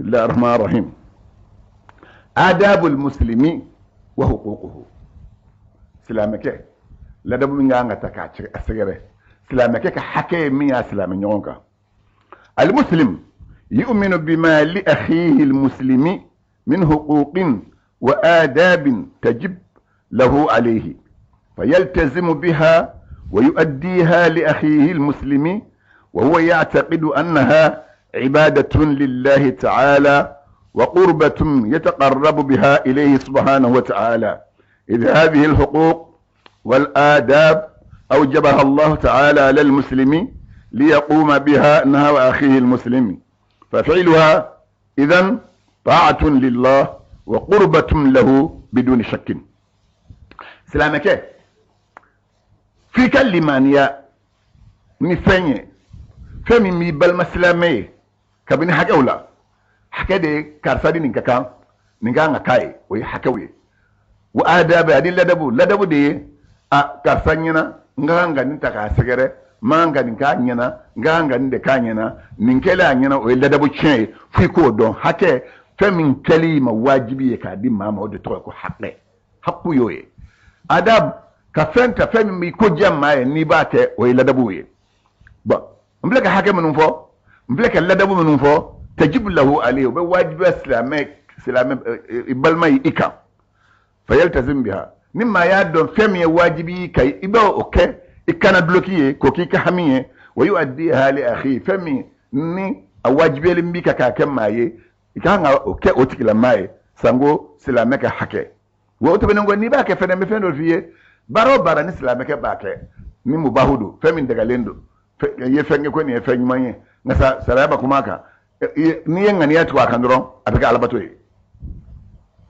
Bismillahi rahman rahim. Adabul muslimi wa huququhu. Silamɛkɛ, ladabu min kan ka ta k'a sɛgɛrɛ, silamɛkɛ ka hakɛ ye min y'a silamɛ ɲɔgɔn kan. Almuslim yu'minu bima li akhihi almuslimi min huquqin wa adabin tajib lahu alayhi fayaltazimu biha wa yuaddiha li akhihi almuslimi wa huwa ya'taqidu annaha ibadatun lillahi ta'ala wa qurbatun yataqarrabu biha ilayhi subhanahu wa ta'ala. إذ هذه الحقوق والآداب أوجبها الله تعالى على المسلم ليقوم بها نحو أخيه المسلم، ففعلها إذن طاعة لله وقربة له بدون شك. Silamɛkɛ, f'i ka limaniya ni fɛn ye, fɛn min b'i balima silamɛ ye kabini hakɛw la. Hakɛ de ye karisa ni nin ka kan, nin ka kan ka k'a ye, o ye hakɛw ye. Wa adabu, ani ladabu. Ladabu de ye a karisa ɲɛna, n ka kan ka nin ta k'a sɛgɛrɛ, n man kan ka nin k'a ɲɛna, n ka kan ka nin de k'a ɲɛna, nin kɛlen a ɲɛna, o ye ladabu tiɲɛ ye. F'i k'o dɔn. Hakɛ, fɛn min kɛli ma wajibi ye k'a di maa ma, o de tɔgɔ ye ko hakɛ. Haku y'o ye. Adab, ka fɛn ta, fɛn min b'i ko diya maa ye n'i b'a kɛ, o ye ladabu ye. Bon, n filɛ ka hakɛ minnu fɔ, n filɛ ka ladabu minnu fɔ, tajibu lahu alayhi, o bɛ wajibiya silamɛ i balima ye i kan. Fayaltazim biha, ni maa y'a dɔn fɛn min ye wajibi i kan, i b'o kɛ i kana duloki ye, k'o k'i ka hami ye. Wa yuaddiha li akhi, fɛn min ni a wajibiyalen b'i kan k'a kɛ maa ye, i ka kan ka o kɛ o tigilamaa ye, sanko silamɛ ka hakɛ. Wa o tɛmɛnen kɔ, n'i b'a kɛ fɛnɛ, n bɛ fɛn dɔ f'i ye. Baara o baara ni silamɛkɛ b'a kɛ, ni mubahu don, fɛn min dagalen don, i ye fɛn kɛ ko nin ye fɛn ɲuman ye, nka sariya ma kuma a kan, n'i ye ŋaniya tugu a kan dɔrɔn, a bɛ kɛ alabato ye.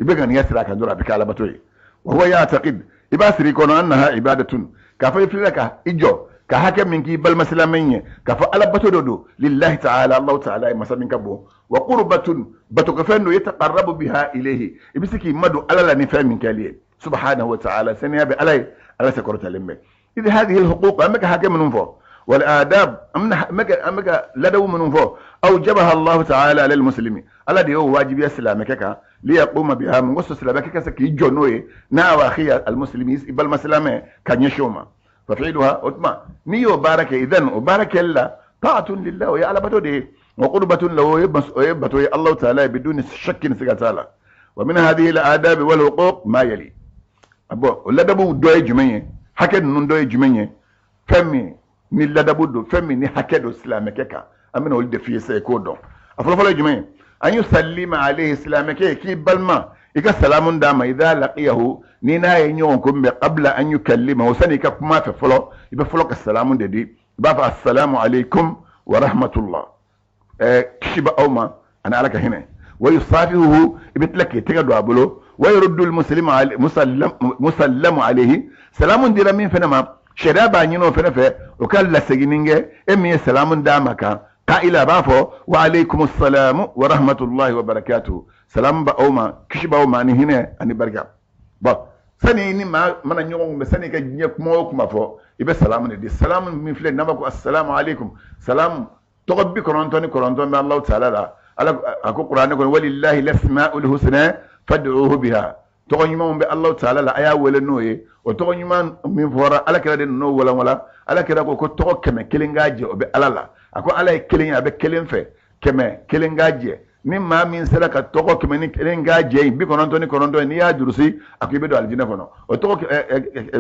I bɛ ŋaniya siri a kan dɔrɔn, a bɛ kɛ alabato ye. Wa huwa ya'taqid, i b'a siri i kɔnɔ, annaha ibadatun, k'a fɔ i filɛ ka i jɔ ka hakɛ min k'i balima silamɛ ye, k'a fɔ alabato dɔ don, lillahi ta'ala, Allahu ta'ala ye masa min ka bon, wa qurbatun, batokɛfɛn don, yataqarrabu biha ilayhi, i bɛ se k'i madon Ala la ni fɛn min kɛli ye, subhanahu wa ta'ala, saniya bɛ Ala ye, Ala sekɔrɔtalen bɛ. Idh hadhihi alhuquq, an bɛ ka hakɛ minnu fɔ, wal adab, an bɛ ka ladabu minnu fɔ, awjabaha Allahu ta'ala ala almuslimi, Ala de y'o wajibiya silamɛkɛ kan, liyaquma biha, mun kosɔn silamɛkɛ ka se k'i jɔ n'o ye, n'a wa akhi almuslimi, i balima silamɛ ka ɲɛsin o ma. Fa fi'luha, o tuma n'i y'o baara kɛ, idan o baara kɛli la, ta'atun lillah, o ye alabato de ye, wa qurbatun lahu, o ye bato ye Allahu ta'ala ye, biduni shakkin, siga t'a la. Wa min hadhihi al-adab wal huquq ma yali. Bon, o ladabu dɔ ye jumɛn ye? Hakɛ ninnu dɔ ye jumɛn ye? Fɛn min ni ladabu don, fɛn min ni hakɛ don silamɛkɛ kan, an bɛna olu de f'i ye sisan i k'o dɔn. A fɔlɔfɔlɔ ye jumɛn ye? An yusallima alayhi, silamɛkɛ k'i balima, i ka salamu d'a ma, idha laqiyahu, ni n'a ye ɲɔgɔn kunbɛn, qabla an yukallimahu, sani i ka kuma fɛ fɔlɔ, i bɛ fɔlɔ ka salamu de di. I b'a fɔ assalamu alaikum wa rahmatullah, kisi bɛ aw ma ani Ala ka hinɛ. Wa yusafihuhu, i bɛ tila k'i tɛgɛ don a bolo. Wa yuruddu musallamu alayhi, salamu dira min fana ma, sariya b'a ɲini o fana fɛ o ka laseginni kɛ e min ye salamu d'a ma kan. Qa'ila, a b'a fɔ wa alaykum assalamu wa rahmatullahi wa barakatuhu, salamu bɛ aw ma, kisi b'aw ma ani hinɛ ani barika. Bon, sani ni maa mana ɲɔgɔn kunbɛn, sani i ka diɲɛ kuma o kuma fɔ, i bɛ salamu de di. Salamu min filɛ, n'an b'a ko assalamu alaikum, salamu tɔgɔ 99 bɛ Alahu taala la. Ala a ko kuranɛ kɔnɔ, walillahi lasmaul husna fad'uhu biha, tɔgɔ ɲumanw bɛ Alahu taala la, a y'a wele n'o ye. O tɔgɔ ɲuman min fɔra, Ala kira de n'o walanwalan. Ala kira ko tɔgɔ 101 k'a jɛ, o bɛ Ala la. A ko Ala ye kelen ye, a bɛ kelen fɛ, 101 k'a jɛ. Ni maa min sera ka tɔgɔ 101 k'a jɛ in, 99, n'i y'a durusi, a ko i bɛ don alijinɛ kɔnɔ. O tɔgɔ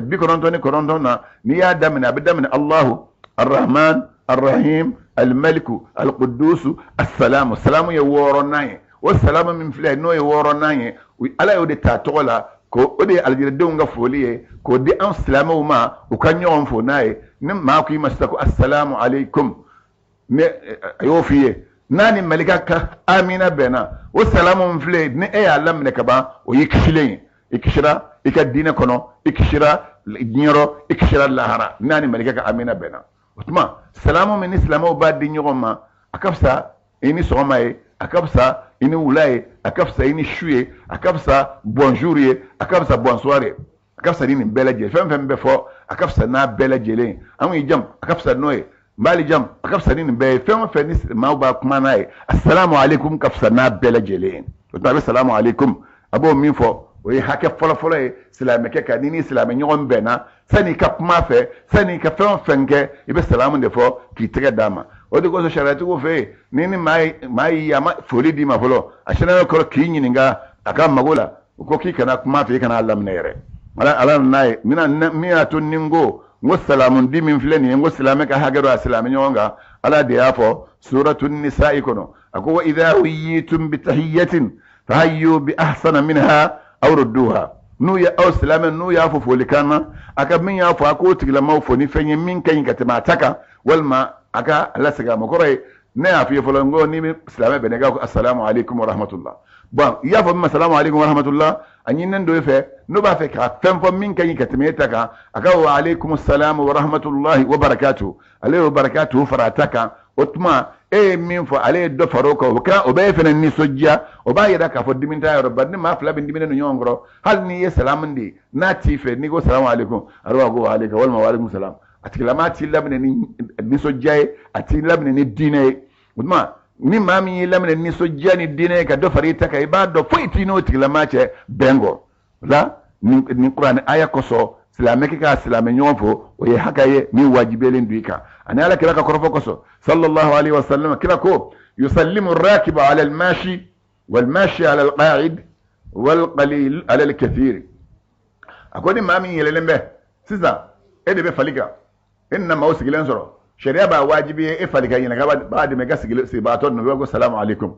99 na, n'i y'a daminɛ, a bɛ daminɛ Allahu arrahman arrahim almaliku alqudusu assalamu. Salamu ye wɔɔrɔnan ye. O salamu min filɛ, n'o ye wɔɔrɔnan ye, Ala y'o de ta tɔgɔ la, ko o de ye alijinɛdenw ka foli ye, k'o di an silamɛw ma u ka ɲɔgɔn fo n'a ye. Ni maa ko i ma sisan ko assalamu alaikum, ne a y'o f'i ye, n'a ni malika ka amina bɛnna, o salamu min filɛ, ni e y'a laminɛ ka ban, o y'i kisilen ye. I kisira i ka diinɛ kɔnɔ, i kisira diɲɛ, i kisira lahara, n'a ni malika ka amina bɛnna. O tuma salamu min ni silamɛw b'a di ɲɔgɔn ma, a ka fisa i ni sɔgɔma ye, a ka fisa i ni wula ye, a ka fisa i ni su ye, a ka fisa bonjour ye, a ka fisa bonsoir ye, a ka fisa ni nin bɛɛ lajɛlen. Fɛn fɛn bɛ fɔ, a ka fisa n'a bɛɛ lajɛlen. An y'i jam, a ka fisa n'o ye. N b'ale jam, a ka fisa ni nin bɛɛ ye. Fɛn o fɛn ni maaw b'a kuma n'a ye, assalamu alaikum ka fisa n'a bɛɛ lajɛlen ye. O tuma a bɛ salamu alaikum, a b'o min fɔ, o ye hakɛ fɔlɔfɔlɔ ye silamɛkɛ kan. N'i ni silamɛ ɲɔgɔn bɛnna, sani i ka kuma fɛ, sani i ka fɛn o fɛn kɛ, i bɛ salamu de fɔ k'i tɛgɛ d'a ma. O de kosɔn sariyatigiw fɛ yen, ni ni maa y'i a ma foli d'i ma fɔlɔ, a sinna kɔrɔ k'i ɲininka a ka mago la, u ko k'i kana kuma fɛ, i kana a laminɛ yɛrɛ. Ala ala n'a ye min y'a to ni n ko n ko salamu di min filɛ nin ye, n ko silamɛ ka hakɛ don a silamɛ ɲɔgɔn kan. Ala de y'a fɔ suratu nisa'i kɔnɔ, a ko wa idha huyyitum bi tahiyyatin fahayyu bi ahsana minha aw rudduha. N'u ye aw silamɛ, n'u y'a fɔ folikan na, a ka min y'a fɔ, a k'o tigilamaw fo ni fɛn ye min ka ɲi ka tɛmɛ a ta kan, walima a ka lasegin a ma. Kɔrɔ ye, ne y'a f'i ye fɔlɔ, n ko n'i bɛ silamɛ bɛn, i k'a fɔ assalamu alaikum wa rahmatullah. Bon, i y'a fɔ min ma salamu alaikum wa rahmatullah, a ɲininen don e fɛ, n'o b'a fɛ ka fɛn fɔ min ka ɲi ka tɛmɛ e ta kan, a ka wa alaikum salam wa rahmatullahi wa barakatuh. Ale y'o barakatuh fara a ta kan. O tuma e ye min fɔ, ale ye dɔ fara o kan, o kɛra o bɛ e fana nisɔndiya. O b'a yira k'a fɔ dimi t'a yɔrɔ. Bari ni maa fila bɛ diminen don ɲɔgɔn kɔrɔ, hali n'i ye salamu di, n'a t'i fɛ, n'i ko salamu alaikum, a b'a ko wa alaikum walima wa alaikum salam, a tigilamaa t'i laminɛ ni nisɔndiya ye, a t'i laminɛ ni diinɛ ye. O tuma ni maa min y'i laminɛ nisɔndiya ni diinɛ ye ka dɔ fara i ta kan, i b'a dɔn foyi t'i n'o tigilamaa cɛ bɛn kɔ. O la nin kuranɛ aya kosɔn, silamɛ k'i ka silamɛ ɲɔgɔn fo, o ye hakɛ ye min wajibiyalen don i kan. Ani ala kira ka kɔrɔfɔ kosɔn, sallallahu alaihi wa sallam, kira ko yusallimu rakibu ala almashi walmashi ala alqa'id walqalil ala alkathir. A ko ni maa min yɛlɛlen bɛ sisan, e de bɛ fali kan, e nana maaw sigilen sɔrɔ, sariya b'a wajibi ye e fali kan yɛlɛn b'a dɛmɛ i ka sigibagatɔ ninnu ko salamu alaikum.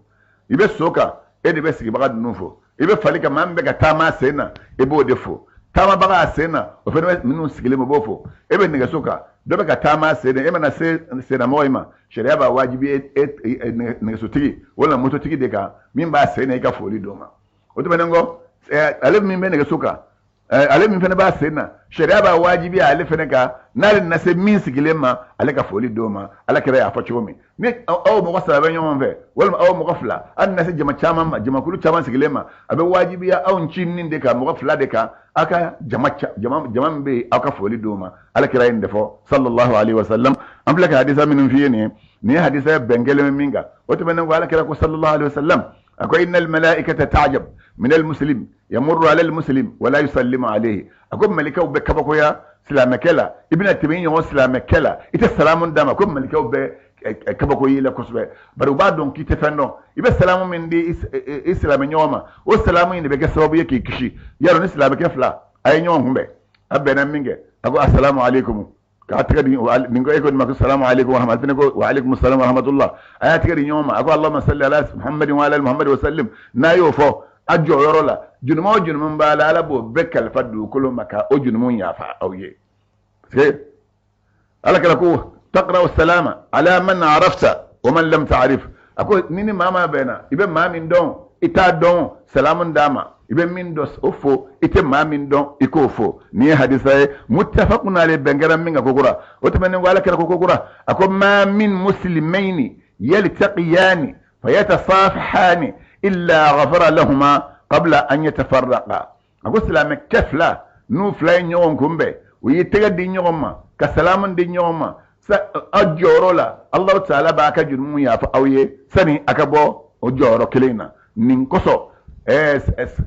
I bɛ so kan, e de bɛ sigibaga ninnu fo. I bɛ fali kan, maa min bɛ ka taama sen na, e b'o de fo. Taamabaga a sen na, o fana bɛ minnu sigilen bɛ, o b'o fo. E bɛ nɛgɛso kan, dɔ bɛ ka taama sen na, e mana se sennamɔgɔ in ma, sariya b'a wajibi e nɛgɛsotigi walima mototigi de kan min b'a sen na, i ka foli d'o ma. O tɛmɛnen kɔ, ale min bɛ nɛgɛso kan, ale min fana b'a sen na, sariya b'a wajibi ale fana kan, n'ale nana se min sigilen ma, ale ka foli d'o ma. Ala kira y'a fɔ cogo min, ni aw mɔgɔ saba bɛ ɲɔgɔn fɛ walima aw mɔgɔ fila, aw nana se jama caman ma, jamakulu caman sigilen ma, a bɛ wajibiya aw ncinin de kan, mɔgɔ fila de kan, aw ka jama jama min bɛ yen, aw ka foli d'o ma. Ala kira ye nin de fɔ sallallahu alaihi wa sallam. An filɛ ka hadisa minnu f'i ye nin ye, nin ye hadisa bɛn kelen bɛ min kan. O tɛmɛnen kɔ, ala kira ko sallallahu alaihi wa sallam, a ko innal malaikata ta'jab min al muslim yamurru ala al muslim wala yusallimu alayhi. A ko malikaw bɛ kabakoya silamɛkɛ la, i bɛna tɛmɛ i ɲɔgɔn silamɛkɛ la, i tɛ salamu d'a ma, ko malikaw bɛ kabako y'i la kosɛbɛ. Bari u b'a dɔn k'i tɛ fɛn dɔn. I bɛ salamu min di i silamɛ ɲɔgɔn ma, o salamu in de bɛ kɛ sababu ye k'i kisi. Yarɔ ni silamɛkɛ fila a ye ɲɔgɔn kunbɛn, a bɛnna min kɛ, a ko assalamu alaikum, k'a tɛgɛ di nin ko e ko nin ma ko salamu alaikum wa rahmatulah, ko wa alaikum salam wa rahmatullah, a y'a tɛgɛ di ɲɔgɔn ma, a ko allahumma salli ala muhammadin wa ala muhammadin wa sallim. N'a y'o fɔ a jɔyɔrɔ la, jurumu o jurumu b'a la, ala b'o bɛɛ kalifa dugukolo ma ka o jurumu yafa aw ye. Parce que ala kɛra ko taqra'u salama ala man arafta wa man lam ta'rif. A ko ni ni maa maa bɛnna, i bɛ maa min dɔn, i t'a dɔn, salamu d'a ma. I bɛ min dɔn, o fo. I tɛ maa min dɔn, i k'o fo. Nin ye hadisa ye muttafaqun alayhi, bɛn kɛra min kan kokura. O tɛmɛnen kɔ, ala kɛra ko kokura, a ko ma min muslimayni yaltaqiyani fayatasafahani illa ghafara lahuma qabla an yatafarraqa. A ko silamɛkɛ fila n'u fila ye ɲɔgɔn kunbɛn, u y'i tɛgɛ di ɲɔgɔn ma ka salamu di ɲɔgɔn ma aw jɔyɔrɔ la, Alahu taala b'a ka jurumu yafa aw ye sani a ka bɔ o jɔyɔrɔ kelen na. Nin kosɔn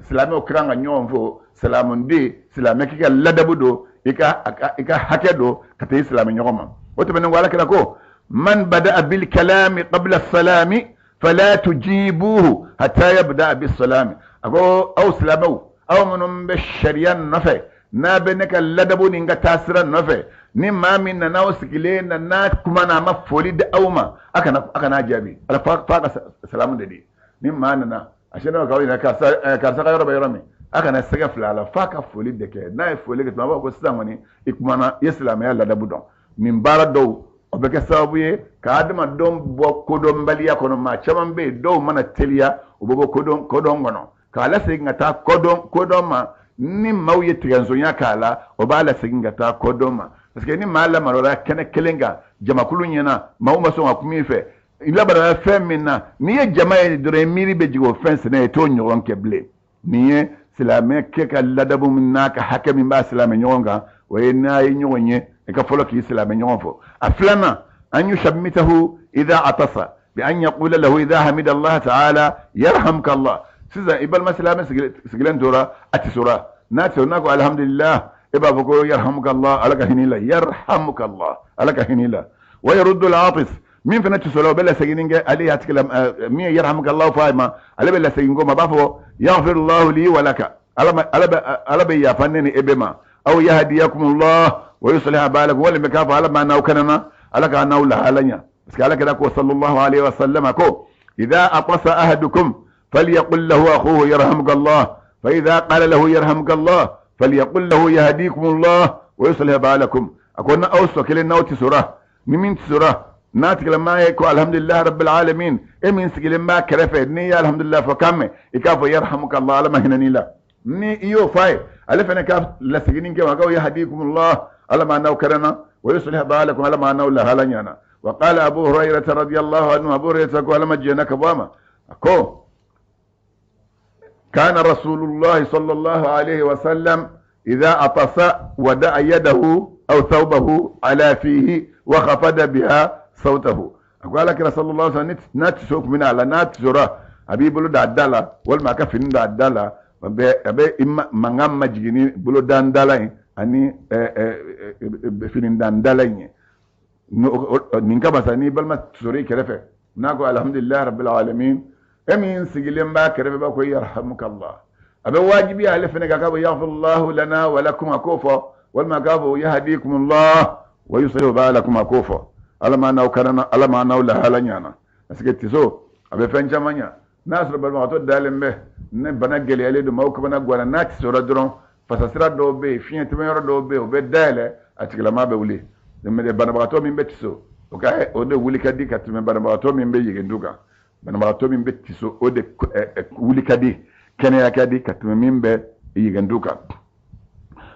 silamɛw ka kan ka ɲɔgɔn fo. Salamunden, silamɛ k'i ka ladabu don, i ka hakɛ don ka taa i silamɛ ɲɔgɔn ma. O tɛmɛnen kɔ, ala kira ko man bada'a bil kalami qabla salami fala tujibuhu hatta yabda'a bis salami. A ko aw silamɛw, aw minnu bɛ sariya nɔfɛ, n'a bɛ ne ka ladabu ni n ka taasira nɔfɛ, ni maa min nana aw sigilen na, n'a kumana, a ma foli di aw ma, a kana jaabi, ala f'a ka salamu de di. Ni maa nana a sɛnɛ k'aw ɲininka karisa ka yɔrɔ bɛ yɔrɔ min, a kana sɛgɛ fila la, f'a ka foli de kɛ. N'a ye foli kɛ tuma, a b'a fɔ ko sisan kɔni i kumana, i ye silamɛya ladabu dɔn. Nin baara dɔw, o bɛ kɛ sababu ye ka adamadenw bɔ kodɔnbaliya kɔnɔ. Maa caman bɛ yen, dɔw mana teliya, u bɛ bɔ kodɔn kɔnɔ k'a lasegin ka taa kodɔn ma. Ni maaw ye tigɛnsonya k'a la, o b'a lasegin ka taa kodɔn ma. Parce que ni maa lamarora kɛnɛ kelen kan jamakulu ɲɛna, maaw ma sɔn ka kuma i fɛ, i lamarora fɛn min na, n'i ye jama ye dɔrɔn, i miiri bɛ jigin o fɛn sɛnɛ, i t'o ɲɔgɔn kɛ bilen. Nin ye silamɛ kɛ ka ladabu min n'a ka hakɛ min b'a silamɛ ɲɔgɔn kan, o ye n'a ye ɲɔgɔn ye, i ka fɔlɔ k'i silamɛ ɲɔgɔn fɔ. A filanan, An yushammitahu idha atasa bi an yaqula lahu idha hamida Allah ta'ala yarhamka Allah. Sisan i balima silamɛ sigilen tora a tisora, n'a tisora, n'a ko alhamdulillah, e b'a fɔ ko yarhamuka Allah, Ala ka hinɛ la, yarhamuka Allah, Ala ka hinɛ la. Wa yaruddu al-atis, min fana tisola, o bɛ lasegin kɛ ale y'a tigila min ye yarhamuka Allah fɔ a ma, ale bɛ lasegin ko ma, a b'a fɔ yaghfirullahu li wa laka, Ala bɛ yafa ne ni e bɛ ma, aw yahdiyakumullah wa yuslih balakum, walima k'a fɔ Ala ma n'aw kanana, Ala k'a n'aw lahala ɲa. Parce que Ala kira ko sallallahu alaihi wa sallam ko idha atasa ahadukum falyaqul lahu akhuhu yarhamuka Allah, fa idha qala lahu yarhamuka Allah falyaqul lahu yahdikumullah wa yuslih balakum. A ko na aw sɔ kelen n'aw tisora, ni min tisora n'a tigilama ye ko alhamdulillah rabbil alamin, e min sigilen b'a kɛrɛfɛ n'i ye alhamdulillah fɔ kan mɛn, i k'a fɔ yarhamuka Allah, Ala ma hinɛ n'i la. Ni i y'o f'a ye, ale fana ka lasigini kɛ wa ko yahdikumullah, Ala ma n'aw kɛrɛnna, wa yuslih balakum, Ala ma n'aw lahala ɲana. Wa qala Abu Hurairah radiyallahu anhu, Abu Hurairah ko Ala ma jɛnna ka bɔ a ma, a ko kana Rasulullah sallallahu alaihi wa sallam idha atasa wada'a yadahu aw thawbahu ala fihi wa khafada biha sawtahu. A ko Ala kira sallallahu alaihi wa sallam n'a tiso kun bɛna a la, n'a tisora a b'i bolo da a da la walima a ka fini da a da la, a bɛ mankan majigin ni bolo dan dala in ani fini dan dala in ye. Nin kama sa, n'i balima sɔrɔ i kɛrɛfɛ, n'a ko alhamdulillah rabbil alamin, e min sigilen b'a kɛrɛfɛ b'a ko yarhamukallah, a bɛ wajibi ale fana kan k'a fɔ yaghfirullahu lana wa lakum, a k'o fɔ, walima k'a fɔ yahdikumullah wa yuslihu balakum, a k'o fɔ. Ala ma n'aw kanana, Ala ma n'aw lahala ɲana. Parce que tiso a bɛ fɛn caman ɲa. N'a sɔrɔ banabagatɔ dalen bɛ ne bana gɛlɛyalen don, maaw kamana ganna, n'a tisora dɔrɔn, fasasira dɔw bɛ yen, fiɲɛ tɛmɛyɔrɔ dɔw bɛ yen, o bɛ dayɛlɛ, a tigilama bɛ wuli. Banabagatɔ min bɛ tiso, o ka o de wuli ka di ka tɛmɛ banabagatɔ min bɛ yegendu kan. Banabagatɔ min bɛ tiso, o de wuli ka di, kɛnɛya ka di ka tɛmɛ min bɛ yegendu kan.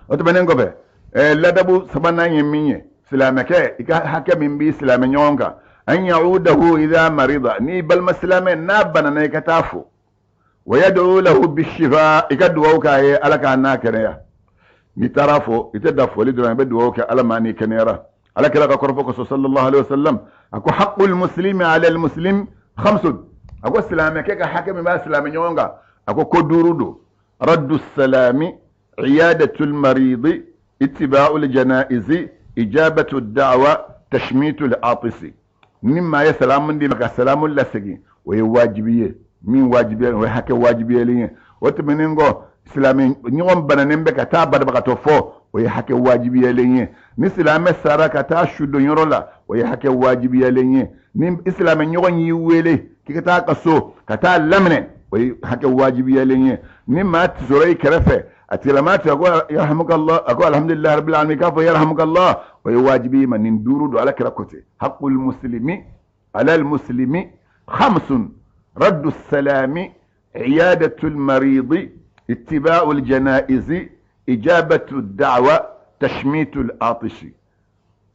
O tɛmɛnen kɔfɛ, ladabu sabanan ye min ye, silamɛkɛ i ka hakɛ min b'i silamɛ ɲɔgɔn kan, an ya'udahu idha marida, n'i balima silamɛ n'a banana, i ka taa fo, wa yad'u lahu bishifa, i ka dugawu k'a ye Ala k'a n'a kɛnɛya. N'i taara fo, i tɛ da foli dɔrɔn, i bɛ dugawu kɛ Ala ma n'i kɛnɛyara. Ala kira ka kɔrɔfɔ kosɔn sallallahu alaihi wasallam, a ko haqqul muslimi ala al muslim khamsun, a ko silamɛkɛ ka hakɛ min b'a silamɛ ɲɔgɔn kan, a ko ko duuru don: raddu salami, iyadatul maridi, ittiba'ul janaizi, ijabatu da'wa, tashmitul atisi. Ni maa ye salamu di ma, ka salamu lasegin, o ye wajibi ye min wajibiya, o ye hakɛ wajibiyalen ye. O tɛmɛnen kɔ, silamɛ ɲɔgɔn bananen bɛ, ka taa banabagatɔ fɔ, o ye hakɛ wajibiyalen ye. Ni silamɛ sara, ka taa sudonyɔrɔ la, o ye hakɛ wajibiyalen ye. Ni silamɛ ɲɔgɔn y'i wele k'i ka taa ka so ka taa laminɛ, o ye hakɛ wajibiyalen ye. Ni maa sɔrɔ i kɛrɛfɛ, a tigilama tigɛ ko yarhamukallah, a ko alhamdulillah rabbil alamin, k'a fɔ yarhamukallah, o ye wajibi ma. Nin duuru don. Ala kira ko ten: haqqul muslimi ala al muslimi khamsun, raddu salami, iyadatul maridi, ittiba'ul janaizi, ijabatu da'wa, tashmitul atishi.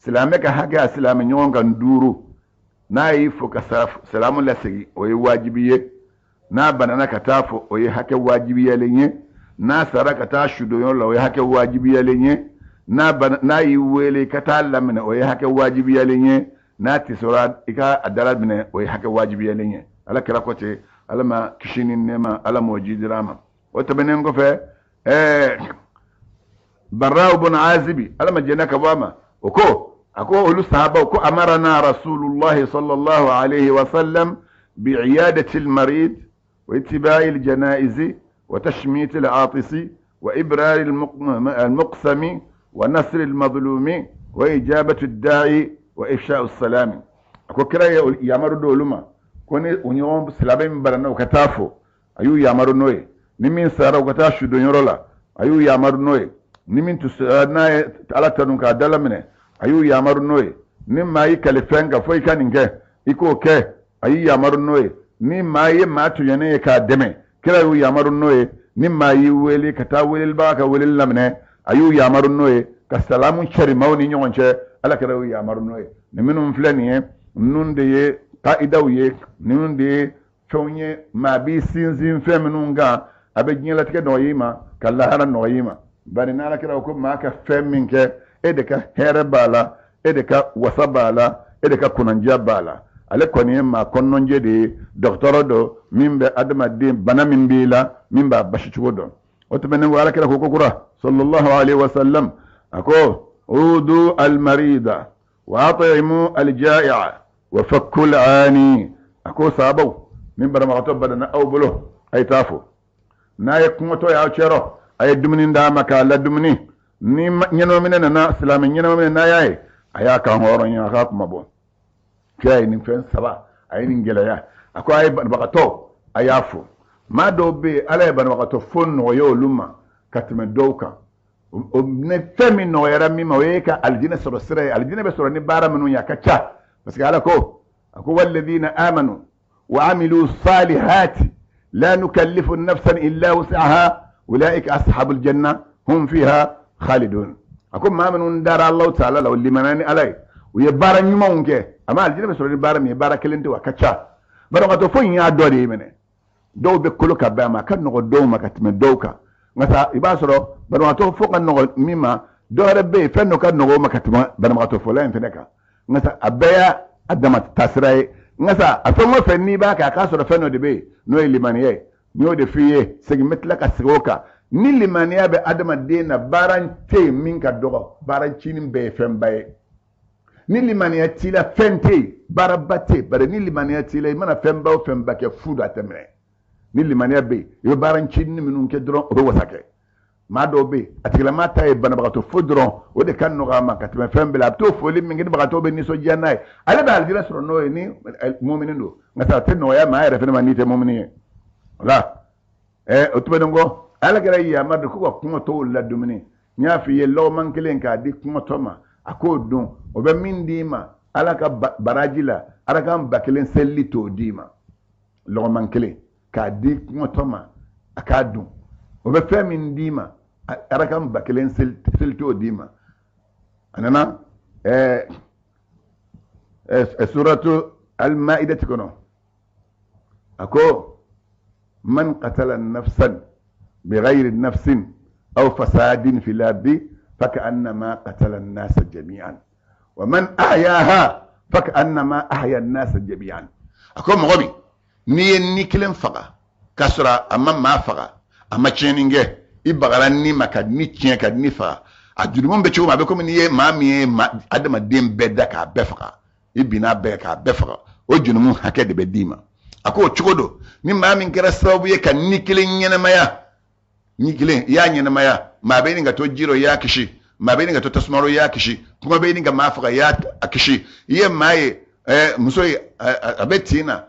Silamɛ ka hakɛ a silamɛ ɲɔgɔn kan duuru: n'a y'i fo ka salamu lasegin, o ye wajibi ye. N'a banana, ka taa fo, o ye hakɛ wajibiyalen ye. N'a sara, ka taa sudonyɔrɔ la, o ye hakɛ wajibiyalen ye. N'a y'i wele ka taa laminɛ, o ye hakɛ wajibiyalen ye. N'a tisora, i ka a dala minɛ, o ye hakɛ wajibiyalen ye. Ala kira ko ten, Ala ma kisi ni nɛɛma, Ala m'o jidira a ma. O tɛmɛnen kɔfɛ, Barraw bun Azibi, Ala ma jɛnɛ ka bɔ a ma, o ko, a ko olu sahabaw ko amarana Rasulullahi sallallahu alaihi wa sallam bi'iyadati al-marid wa ittiba'i al-janaizi wa tashmit al-atisi wa ibrar al-muqsami wa nasr al-mazlumi wa ijabatu ad-da'i wa ifsha'u as-salam. A ko kira ye yamaru d'olu ma ko ni u ɲɔgɔn silamɛ min banana, u ka taa fo, a y'u yamaru n'o ye. Ni min sara, u ka taa sudonyɔrɔ la, a y'u yamaru n'o ye. Ni min n'a ye Ala tanu k'a dala minɛ, a y'u yamaru n'o ye. Ni maa y'i kali fɛn kan fo i ka nin kɛ, i k'o kɛ, a y'i yamaru n'o ye. Ni maa ye maa tɔɲɔnen ye k'a dɛmɛ, kira y'u yamaru n'o ye. Ni maa y'i wele ka taa welelibaga ka weleli laminɛ, a y'u yamaru n'o ye. Ka salamu cari maaw ni ɲɔgɔn cɛ, Ala kɛra y'u yamaru n'o ye. Nin minnu filɛ nin ye, ninnu de ye kaidaw ye, ninnu de ye fɛnw ye maa b'i sinsin fɛn minnu kan, a bɛ diɲɛlatigɛ nɔgɔya i ma, ka lahara nɔgɔya i ma. Bari n'Ala kɛra ko maa ka fɛn min kɛ, e de ka hɛrɛ b'a la, e de ka wasa b'a la. E de ka kunnandiya b'a la. Ale kɔni ye maa kɔnɔnjɛ de ye, dɔgɔtɔrɔ don min bɛ adamaden bana min b'i la, min b'a basi cogo dɔn. O tɛmɛnen kɔ, Alakira ko kokura sallallahu alaihi wasallam, a ko udu almarida wa at'imu aljai'a wa fakku al'ani. A ko sahabaw, ni banabagatɔ banana aw bolo, a ye taa fo. N'a ye kɔngɔtɔ y'aw cɛrɔ, a ye dumuni d'a ma k'a ladumuni. Ni ɲɛnamaminɛ nana, silamɛ ɲɛnamaminɛ n'a y'a ye, a y'a kan hɔrɔnya, a k'a kuma bɔ. Kira ye nin fɛn saba, a ye nin gɛlɛya. A ko a ye banabagatɔ, a y'a fo. Maa dɔw bɛ yen, Ala ye banabagatɔ fo nɔgɔya olu ma ka tɛmɛ dɔw kan. Ne fɛn min nɔgɔyara min ma, o ye ka alijinɛ sɔrɔ sira ye. Alijinɛ bɛ sɔrɔ ni baara minnu ye, a ka ca, parce que Ala ko, a ko walladina amanu wa amilu salihati la nukallifu nafsan illa wus'aha ulaika ashabul janna hum fiha khalidun. A ko maa minnu dara Allahu ta'ala la, o limaniya ni Ala ye, u ye baara ɲumanw kɛ. A ma alijinɛ bɛ sɔrɔ ni baara min ye, baara kelen tɛ, wa a ka ca. Banabagatɔ foyi y'a dɔ de ye minɛ. Dɔw bɛ kolo ka bɛn a ma, a ka nɔgɔ dɔw ma ka tɛmɛ dɔw kan. Nka sa, i b'a sɔrɔ banabagatɔ fo ka nɔgɔ min ma, dɔ wɛrɛ bɛ yen, fɛn dɔ ka nɔgɔ o ma ka tɛmɛ banabagatɔ fɔlɔ in fɛnɛ kan. Nka sa, a bɛɛ y'a a dama taasira ye. Nka sa, a fɛn o fɛn n'i b'a kɛ, a k'a sɔrɔ fɛn dɔ de bɛ yen n'o ye limaniya ye. N y'o de f'i ye, segin bɛ tila ka segin o kan. Ni limaniya bɛ adamaden na, baara tɛ yen min ka dɔgɔ, baara ncinin bɛɛ ye fɛnba ye. Ni limaniya t'i la, fɛn tɛ yen, baaraba tɛ yen. Bari ni limaniya t'i la, i mana fɛnba o fɛnba kɛ, fu don, a tɛ minɛ. Ni limaniya bɛ yen, i bɛ baara ncinin minnu kɛ dɔrɔn, o bɛ wasa kɛ. Maa dɔw bɛ yen, a tigilamaa ta ye banabagatɔ fo dɔrɔn, o de ka nɔgɔ a ma ka tɛmɛ fɛn bɛɛ la. A bɛ t'o foli min kɛ, ni bagatɔ bɛ nisɔndiya n'a ye, ale bɛ alijinɛ sɔrɔ n'o ye ni mumini don. Nka sa, a tɛ nɔgɔya maa yɛrɛ fɛnɛ ma n'i tɛ mumini ye. O la, o tɛmɛnen kɔ, Ala kɛra yamaru de ko ka kɔngɔtɔw ladumuni. N y'a f'i ye, lɔgɔman kelen k'a di kɔngɔtɔ ma, a k'o dun, o bɛ min d'i ma Ala ka baraji la, arakan 1000 selili t'o d'i ma. Lɔgɔman kelen k'a di kɔngɔtɔ ma, a k'a dun, o bɛ fɛn min d'i ma, arakan 1000 seli t'o d'i ma. A nana suratu al-Maidati kɔnɔ, a ko man qatala nafsan bighayri nafsin aw fasadin fil ardi faka'annama qatala an-nasa jami'an wa man ahyaha faka'annama ahya an-nasa jami'an. A ko mɔgɔ min n'i ye ni kelen faga k'a sɔrɔ a ma maa faga, a ma tiɲɛni kɛ, i bagara ni ma ka ni tiɲɛ ka ni faga, a jurumu bɛ cogo min, a bɛ komi n'i ye maa min ye adamaden bɛɛ da k'a bɛɛ faga, i binna bɛɛ k'a bɛɛ faga, o jurumu hakɛ de bɛ d'i ma. A ko o cogo don, ni maa min kɛra sababu ye ka ni kelen ɲɛnamaya, ni kelen i y'a ɲɛnamaya, maa bɛ ɲini ka to ji rɔ i y'a kisi, maa bɛ ɲini ka to tasuma rɔ i y'a kisi, kuma bɛ ɲini ka maa faga i y'a kisi, i ye maa ye, muso ye, a bɛ tin na,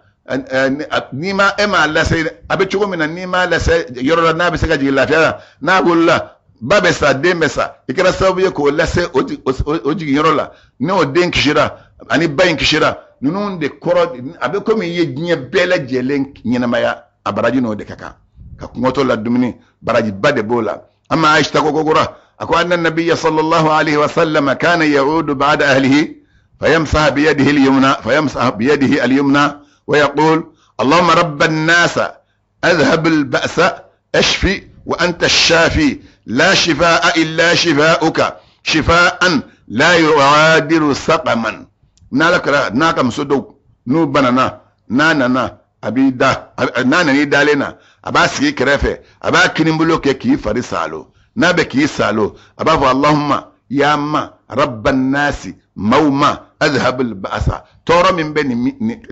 n'i ma, e m'a lase, a bɛ cogo min na, n'i m'a lase yɔrɔ la n'a bɛ se ka jigin lafiya la, n'a wolola ba bɛ sa, den bɛ sa, i kɛra sababu ye k'o lase o jiginyɔrɔ la, n'o den kisira ani ba in kisira, ninnu de kɔrɔ a bɛ komi i ye diɲɛ bɛɛ lajɛlen ɲɛnamaya, a baraji n'o de ka kan. Ka kɔngɔtɔ la dumuni, barajiba de b'o la. Amma Aisha ko kokura, a ko anna nabiyya sallallahu alaihi wa sallam kana ya'udu ba'da ahlihi fayamsaha biyadihi al-yumna, fayamsaha biyadihi al-yumna wa yaqul allahumma rabban nasa adhhab al-ba'sa ashfi wa anta ash-shafi la shifaa illa shifaa'uka shifaa'an la yughadiru saqaman. N'ala kɛra n'a ka muso dɔw n'u banana, n'a nana a b'i da, n'a nana i dalen na, a b'a sigi kɛrɛfɛ, a b'a kinibolo kɛ k'i fari saalo. N'a bɛ k'i saalo, a b'a fɔ allahumma ya ma rabban nasi maw ma adhhab al-ba'sa, tɔɔrɔ min bɛ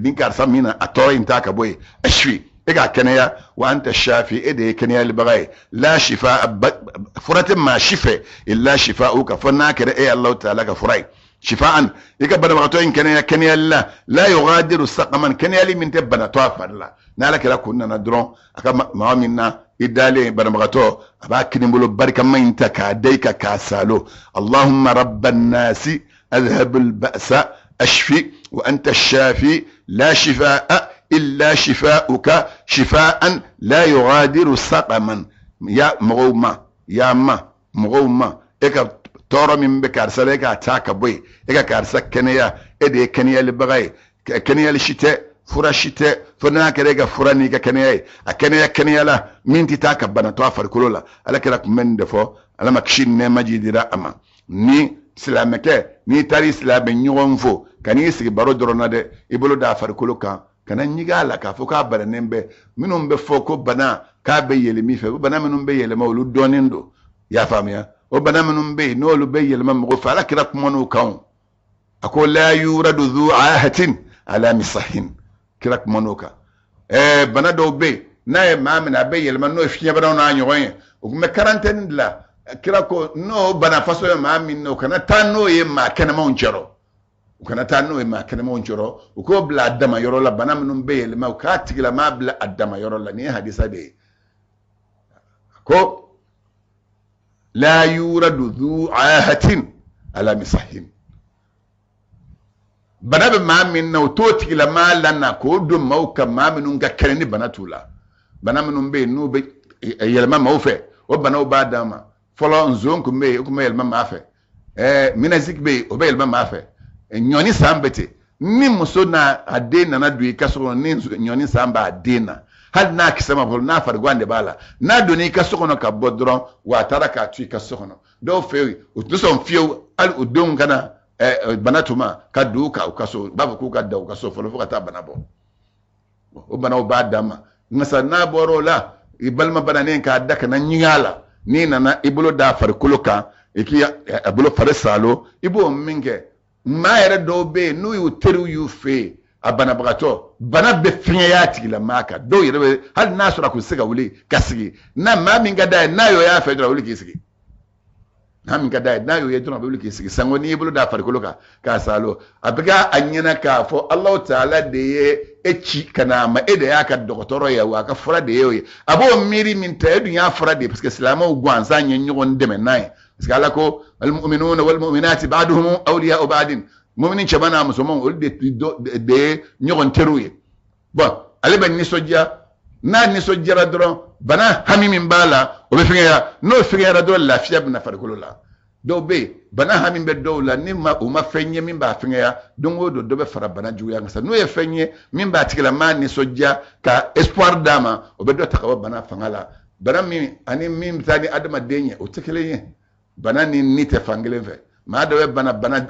nin karisa min na, a tɔɔrɔ in ta ka bɔ yen, ashfi, e k'a kɛnɛya, wa anta shafi, e de ye kɛnɛyalibaga ye, la shifa, fura tɛ maa si fɛ illa shifa'uka, fo n'a kɛra e Allahu ta'ala ka fura ye. Shifa'an, i ka banabagatɔ in kɛnɛya kɛnɛyali la, la yughadiru saqaman, kɛnɛyali min tɛ banatɔ a fari la. N'ala kɛra kun nana dɔrɔn a ka maa min na i dalen banabagatɔ, a b'a kinibolo barikama in ta k'a da i kan k'a salo, allahumma rabban nasi adhhab al-ba'sa ashfi wa anta ash-shafi la shifaa illa shifa'uka shifa'an la yughadiru saqaman. Ya mɔgɔw ma, ya ma mɔgɔw ma, e ka tɔɔrɔ min bɛ karisa la, e k'a ta ka bɔ yen, e ka karisa kɛnɛya, e de ye kɛnɛyalibaga ye, kɛnɛyali si tɛ, fura si tɛ, fo n'a kɛra e ka fura n'i ka kɛnɛya ye, a kɛnɛya kɛnɛya la min tɛ taa ka bana to a farikolo la. Ala kɛra kun bɛ nin de fɔ, Ala ma kisi ni nɛɛma jidira a ma. Ni Silamɛkɛ, n'i taara i silamɛ ɲɔgɔn fo, kan'i sigi baro dɔrɔn na dɛ, i bolo d'a farikolo kan, kana ɲigin a la k'a fɔ k'a bananen bɛ. Minnu bɛ fɔ ko bana k'a bɛ yɛlɛm'i fɛ, o bana minnu bɛ yɛlɛma olu dɔnnen don, i y'a faamuya? O bana minnu bɛ yen n'olu bɛ yɛlɛma mɔgɔ fɛ, Ala kira kuman'o kan. A ko la yuradu dhu ahatin ala misahin, kira kuman'o kan. Bana dɔw bɛ yen n'a ye maa minɛ a bɛ yɛlɛma, n'o ye fiɲɛbanaw n'a ɲɔgɔn ye, o tun bɛ karantɛni de la. Kira ko n'o bana façon ye maa min na, o kana taa n'o ye maa kɛnɛmanw cɛrɔ, u kana taa n'o ye maa kɛnɛmanw cɛrɔ, u k'o bila a dama yɔrɔ la. Bana minnu bɛ yɛlɛma, u k'a tigilamaa bila a dama yɔrɔ la. Nin ye hadisa de ye ko la yuradu dhu ahatin ala misahin. Bana bɛ maa min na, o t'o tigilamaa lana k'o don maaw kan, maa minnu ka kɛnɛ ni bana t'u la. Bana minnu bɛ yen n'u bɛ yɛlɛma maaw fɛ, o banaw b'a d'an ma. Fɔlɔ nson tun bɛ yen, o tun bɛ yɛlɛma maa fɛ. Méningite bɛ yen, o bɛ yɛlɛma maa fɛ. Ɲɔni san bɛ ten, ni muso n'a a den nana don i ka so kɔnɔ, ni ɲɔni san b'a den na, hali n'a kisɛ ma bɔ, n'a farigan de b'a la, n'a donna i ka so kɔnɔ ka bɔ dɔrɔn, wa a taara k'a to i ka so kɔnɔ. Dɔw fɛ yen, u tɛ sɔn fiyewu hali u denw kana bana tuma ka don u ka so, u b'a fɔ k'u ka da u ka so fɔlɔ fo ka taa bana bɔ. O banaw b'a dan ma. Nka sa n'a bɔra o la, i balima bananen k'a da kana ɲigin a la, n'i nana i bolo d'a farikolo kan, i k'i a bolo fari saalo, i b'o min kɛ. Maa yɛrɛ dɔw bɛ yen n'u y'u teriw y'u fɛ yen, a banabagatɔ bana bɛ fɛngɛya a tigilamaa kan. Dɔw yɛrɛ bɛ hali n'a sɔrɔ a kun tɛ se ka wuli ka sigi, n'a maa min ka d'a ye, n'a y'o y'a fɛ dɔrɔn a wuli k'i sigi. N'a min ka d'a ye, n'a y'o ye dɔrɔn a bɛ wuli k'i sigi. Sango n'i y'i bolo d'a farikolo kan k'a saalo, a bɛ k'a ɲɛna k'a fɔ Alahu taala de ye e ci ka na a ma, e de y'a ka dɔgɔtɔrɔ ye, wa a ka fura de ye o ye. A b'o miiri min ta, e dun y'a fura de ye, parce que silamɛw gansan ye ɲɔgɔn dɛmɛ n'a ye. Parce que Ala ko al-mu'minuna wal-mu'minati ba'duhum awliya'u ba'din, mumini cɛman n'a musoman olu de ye ɲɔgɔn teriw ye. Bon, ale bɛ nisɔndiya, n'a nisɔndiyara dɔrɔn bana hami min b'a la o bɛ fɛngɛya, n'o fɛngɛyara dɔrɔn lafiya bɛ na farikolo la. Dɔw bɛ yen bana hami bɛ dɔw la, ni ma u ma fɛn ye min b'a fɛngɛya, don o don dɔ bɛ fara bana juguya kan. N'o ye fɛn ye min b'a tigilamaa nisɔndiya ka espoir d'a ma, o bɛ dɔ ta ka bɔ bana fanga la. Bana min ani min bɛ taa ni adamaden ye, o tɛ kelen ye. Bana ni ni tɛ fan kelen fɛ. Maa dɔ bɛ bana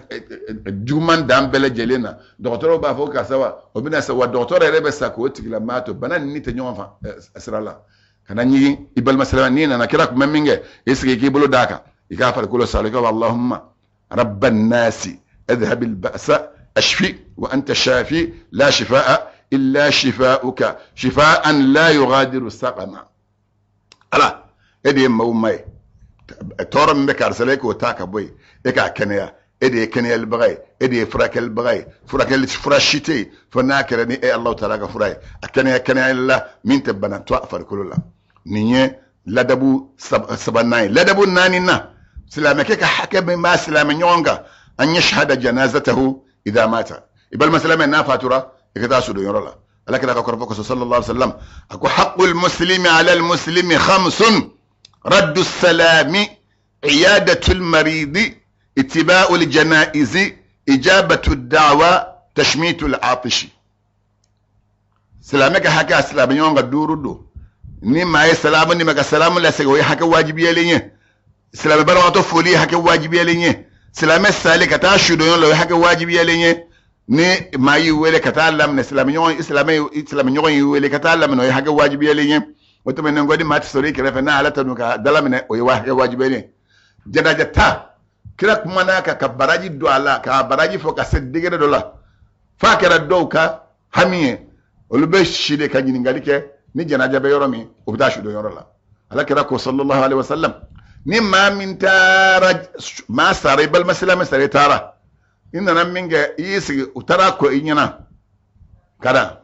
juguman dan bɛɛ lajɛlen na, dɔgɔtɔrɔw b'a fɔ karisa wa o bɛna sa, wa dɔgɔtɔrɔ yɛrɛ bɛ sa k'o tigilamaa to. Bana ni ni tɛ ɲɔgɔn fan sira la. Kana ɲigin i balima silamɛ, n'i nana kira tun bɛ min kɛ, i sigi k'i bolo d'a kan, i k'a farikolo salo, i k'a fɔ Allahumma rabban nasi adhhab al-ba'sa ashfi wa anta shafi la shifaa illa shifauka shifaan la yughadiru saqama. Ala, e de ye maaw ma ye, tɔɔrɔ min bɛ karisa la e k'o ta ka bɔ yen, e k'a kɛnɛya. E de ye kɛnɛyalibaga ye, e de ye furakɛlibaga ye, furakɛli fura si tɛ yen fo n'a kɛra ni e Alahu taala ka fura ye. A kɛnɛya kɛnɛyali la min tɛ bana to a farikolo la. Nin ye ladabu sabanan ye. Ladabu naaninan, silamɛkɛ ka hakɛ min b'a silamɛ ɲɔgɔn kan, an yashhada janazatahu idha mata. I balima silamɛ n'a fatura, i ka taa sudonyɔrɔ la. Ala kira ka kɔrɔfɔ kosɔn sallallahu alaihi wasallam, a ko haqqul muslimi ala al muslimi khamsun raddu salami iyadatul maridi ittiba'ul janaizi ijabatu da'wa tashmitul atishi. Silamɛ ka hakɛ a silamɛ ɲɔgɔn kan duuru don. Ni maa ye salamu ni ma ka salamu lasegin, o ye hakɛ wajibiyalen ye. Silamɛ banabagatɔ foli ye hakɛ wajibiyalen ye. Silamɛ salen ka taa sudonyɔrɔ la, o ye hakɛ wajibiyalen ye. Ni maa y'i wele ka taa laminɛ, silamɛ ɲɔgɔn y'i wele ka taa laminɛ, o ye hakɛ wajibiyalen ye. O tɛmɛnen kɔ, ni maa tɛ sɔrɔ i kɛrɛfɛ n'a Ala tanu ka dalaminɛ, o ye hakɛ wajibiyalen ye. Janaja ta, kira kumana kan ka baraji don a la, k'a baraji fɔ ka se degré dɔ la, f'a kɛra dɔw ka hami ye, olu bɛ si de ka ɲininkali kɛ ni janaja bɛ yɔrɔ min, u bɛ taa sudon yɔrɔ la. Ala kira ko sallallahu alaihi wasallam, ni maa min taara, maa sara, i balima silamɛ sara, i taara, i nana min kɛ, i y'i sigi, u taara ko i ɲɛna ka na,